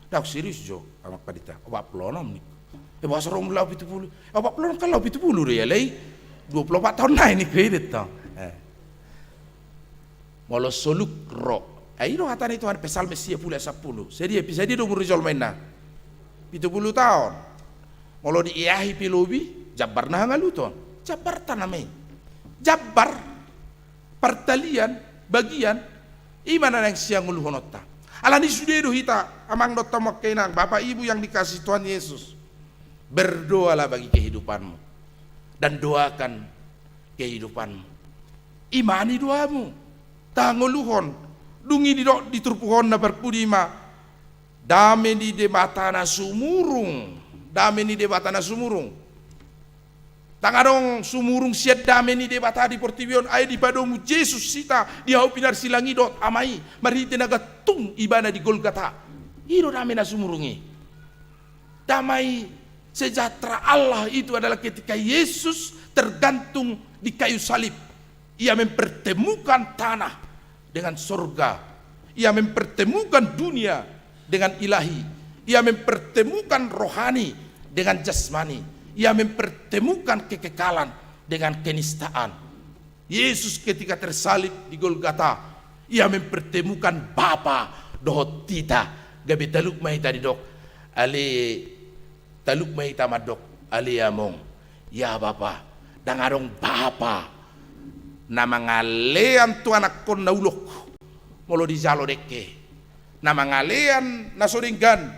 Ndang, serius jo, Amang Pandita. Opat pulu onom ningku. Eh, boasa ro laho pitu pulu? Eh, opat pulu onom kan laho pitu pulu do i, alai dua pulu opat taon nai ningku, i do tong. Eh. Molo soluk ro. Eh, i do hata ni Tuhan, Psalmen sia pulu ayat sampulu. Sadia, sadia do umur ni jolma inna? Pitu pulu taon. Molo dieahi pe lobi, jambar na hangaluton. Jambarta nama i. Jambar. Partalian, bagian, i ma na naeng siangoluhononta. Alani sude do hita, amang dohot hamu angka inang, Bapak Ibu yang dikasihi Tuhan Yesus. Berdoalah bagi kehidupanmu. Dan doakan kehidupanmu. Imani do hamu. Tangoluhon. Dung i didok di turpuk on na parpudi ma, dame ni Debata na sumurung. Dame ni Debata na sumurung. Ndang adong sumurung sian dame ni Debata di portibi on, ai dipadomu Jesus hita di hau pinarsilang i dohot Ama i, marhite na gantung ibana di Golgata. I do dame na sumurung i. Damai sejahtera Allah itu adalah ketika Yesus tergantung di kayu salib. Ia mempertemukan tanah dengan sorga. Ia mempertemukan dunia dengan ilahi. Ia mempertemukan rohani dengan jasmani. Ia mempertemukan kekekalan dengan kenistaan. Yesus ketika tersalib di Golgata, ia mempertemukan Bapa dohot hita. Gabe taluk ma hita didok, ale, taluk ma hita mandok, ale Among, ya Bapa. Ndang adong bapa na mangalean tu anakkonna ulok molo dijalo dengke, na mangalean na so denggan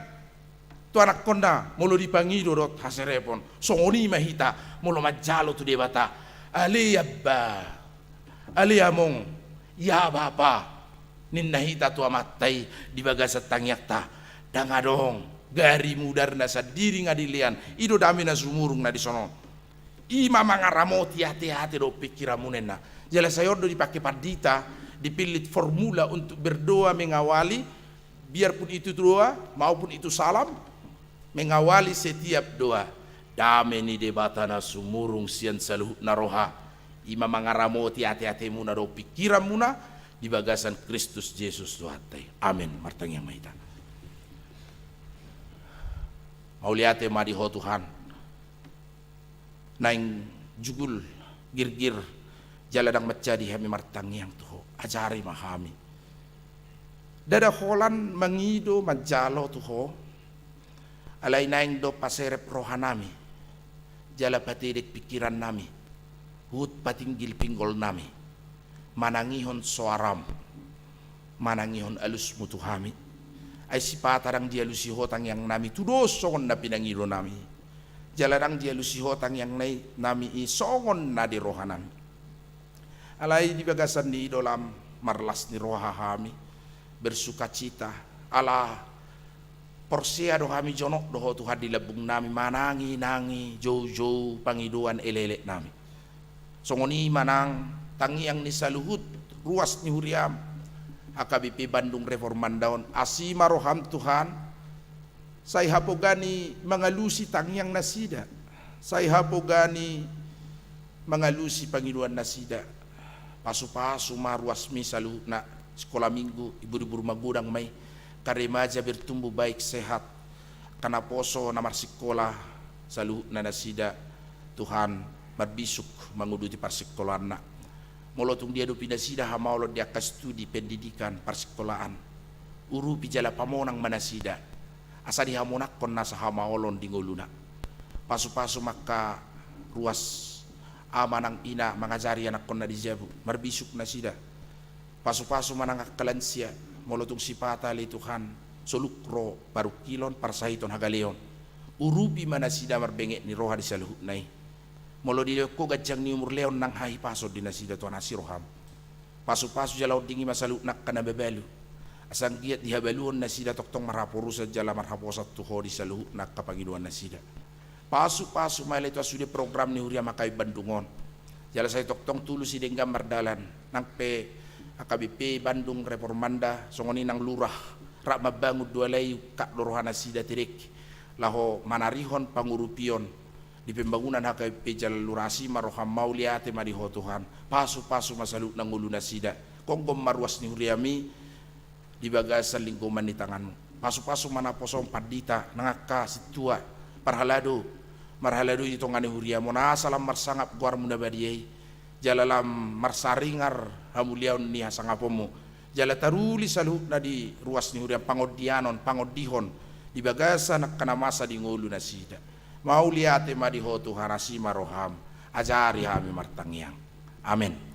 tu anakkonna molo dipangido dohot haserepon. Songon i ma hita molo manjalo tu Debata, ale Aba, ale Among, ya Bapa, ninna hita tu Amanta i di bagasan tangiangta. Ndang adong gari mudar na sandiri nga dilean. I do dame na sumurung na dison on. I ma mangaramoti ateate dohot pingkiranmuna, ninna. Jala sai on do dipangke pandita, dipillit formula untuk berdoa mengawali, biarpun itu doa maupun itu salam, mengawali setiap doa. Dame ni Debata na sumurung sian saluhutna roha, i ma mangaramoti ateatemuna dohot pingkiranmuna di bagasan Kristus Jesus Tuhanta i. Amen. Martangiang ma hita. Mauliate ma di Ho Tuhan. Naeng jugul, girgir, jala ndang manjadi hami martangiang tu Ho. Ajari ma hami. Ndada holan mangido manjalo tu Ho, alai naeng do paserep rohanami, jala patedek pingkirannami, huhut patinggil pinggolnami manangihon soaram, manangihon alusmu tu hami. Ai sipata ndang dialusi Ho tangiangnami tudos songon na pinangidonami, jala ndang dialusi Ho tangiangnami i songon na di rohanami. Alai di bagasan ni i do lam marlas ni roha hami, bersukacita, ala porsea do hami jonok do Ho Tuhan di lambungnami mananginangi joujou pangidoan elekeleknami. Songon i ma nang tangiang ni saluhut ruas ni huriam, H K B P Bandung Reformanda on, asi ma roham Tuhan, sai hapoga ni mangalusi tangiang nasida, sai hapoga ni mangalusi pangidoan nasida. Pasupasu ma ruasmi saluhutna, sikola minggu, ibur-ibur magodang ma i, angka remaja bertumbuh baik sehat, angka naposo na marsikola, saluhutna nasida, Tuhan, marbisuk manguduti parsikolaanna. Molo tung diadopi nasida hamaolon di angka studi pendidikan parsikolaan, urupi jala pamonang ma nasida, asa dihamonangkon nasa hamaolon di ngoluna. Pasupasu ma angka ruas ama nang ina mangajari anakkonna di jabu, marbisuk nasida. Pasupasu ma nang angka lansia, molo tung sipata ale Tuhan, soluk ro parungkilon, parsahiton, hagaleon. Urupi ma nasida marbenget ni roha di saluhutna i. Molo dilehon Ho ganjang ni umur, lehon nang hahipason di nasida Tuhan, asi roham. Pasupasu jala ondingi ma saluhutna angka na mabalu, asa anggiat dihabaluhon nasida tongtong marhaporusan jala marhaposan tu Ho di saluhutna angka pangidoan nasida. Pasupasu ma ale Tuhan sude program ni huria Makabi Bandung on. Jala sai tongtong tulus i denggan mardalan, nang pe H K B P Bandung Reformanda, songon i nang lurah, rap mambangun do, alai ungkap do roha nasida tedek laho manarihon pangurupion di pembangunan H K B P jala lurah. Asi ma roham, mauliate ma di Ho Tuhan. Pasupasu ma saluhutna ngolu nasida. Gomgom ma ruas ni huriami di bagasan linggoman ni tanganmu. Pasupasu ma naposom, pandita, nang angka sintua, parhalado, marhalado i di tonga ni huriam on, asa lam marsangap goarmu na badia i, jala lam marsaringar hamuliaon ni hasangaponmu, jala taruli saluhutna di ruas ni huriam pangondianon, pangondihon di bagasan angka na masa di ngolu nasida. Mauliate ma di Ho Tuhan, asi ma roham, ajari hami martangiang. Amen.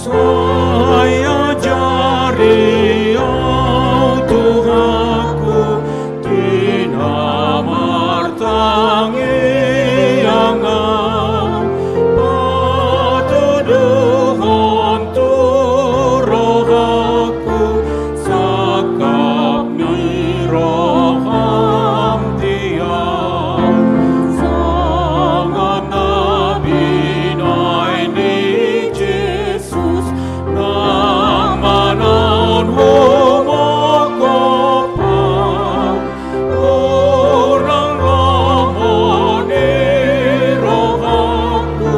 Ai ajari au Tuhanku, di na martangiang au, patuduhon tu rohangku sangkap ni roham di au, songon na binahen ni Jesus, nang manaon humongkop au, unang lomo ni rohangku,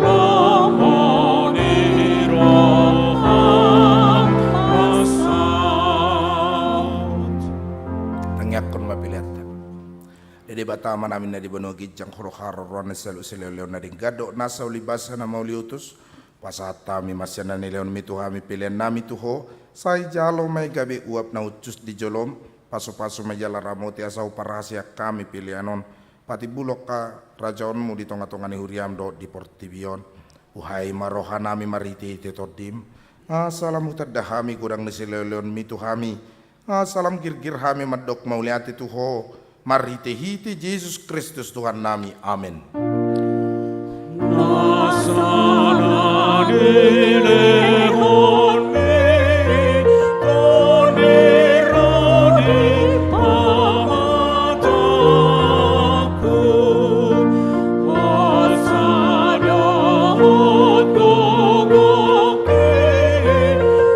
lomo ni roham ma saut. Tangiangkon ma peleanta. Debata Amanami na di banua ginjang, Ho do haroroan na sialualuhon na denggan dohot nasa uli basa na mauliutus, pasahat hami ma sian na nilehonmi tu hami peleannami tu Ho, sai jalo ma i gabe uap na hushus di jolom, pasupasu ma i jala ramoti asa huparhaseang hami pelean on, patimbulhon harajaonmu di tongatonga ni huriam dohot di portibi on. Buhai ma rohanami marhitehite Tondim, asa lam hutanda hami godang ni sialualuhonmi tu hami, asa lam girgir hami mandok mauliate tu Ho, marhitehite Jesus Kristus Tuhannami. Amen. Nasa na nilehonmi, toni ro di pamatangku, asa dohot gogo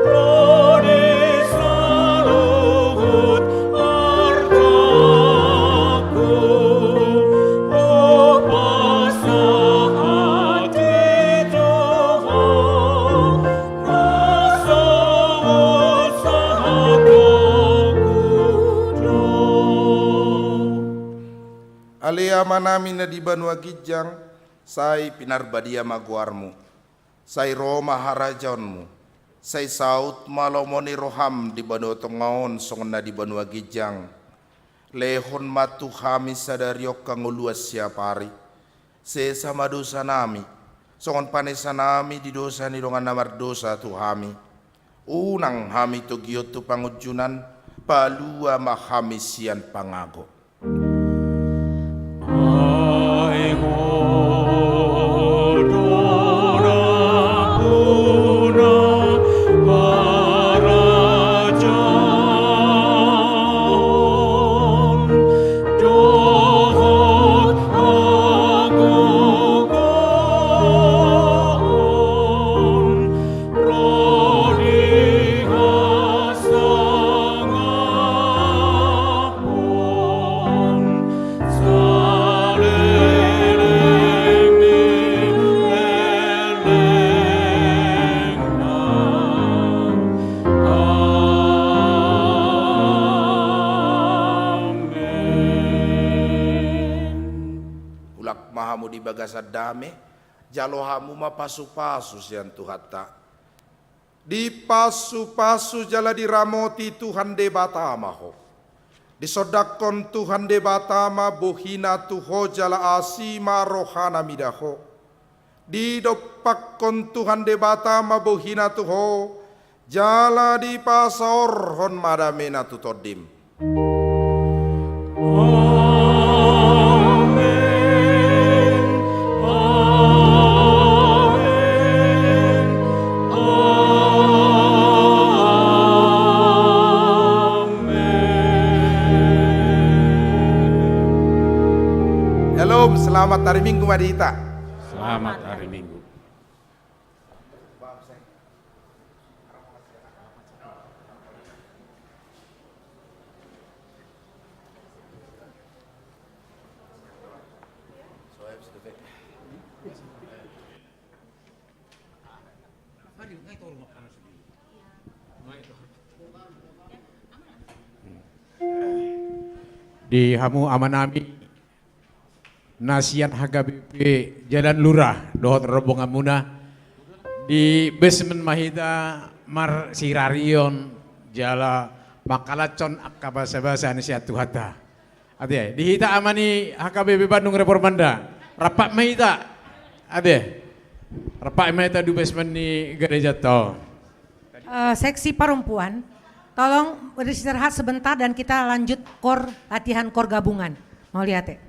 ro di saluhut artangku, hupasahat i tu Ho, na so husahathonku do. Ale Amanami na di banua ginjang, sai pinarbadia ma goarmu. Sai ro ma harajaonmu, sai saut ma lomo ni roham di banua tonga on songon na di banua ginjang. Lehon ma tu hami sadari on hangoluan siapari. Sesa ma dosanami, songon panesanami di dosa ni dongan na mardosa tu hami. Unang hami togihon tu pangunjunan, palua ma hami sian pangago. Ai Ho do ramuna harajaon dohot hagogoon, ro di hasangapon saleleng ni lelengna. Amen. Mulak ma hamu di bagasan dame, jalo hamu ma pasupasu sian Tuhanta. Dipasupasu jala diramoti Tuhan Debata ma ho. Disondangkon Tuhan Debata ma bohina tu ho jala asi ma rohana mida ho. Didompakkon Tuhan Debata ma bohina tu ho, jala dipasaorhon ma damena tu tondim. Amen. Amen. Amen. Shalom, selamat hari Minggu ma di hita. Selamat hari Minggu. Di hamu amanami na sian H K B P Jalan Lurah dohot rombonganmuna, di basement ma hita marsirarion jala mangkalashon angka basabasa na sian Tuhanta. Ate, di hita ama ni H K B P Bandung Reformanda, rap ma hita. Ate, Rap ma hita di basement ni gereja to. Eh, seksi perempuan, tolong beristirahat sebentar dan kita lanjut kor, latihan kor gabungan. Mauliate.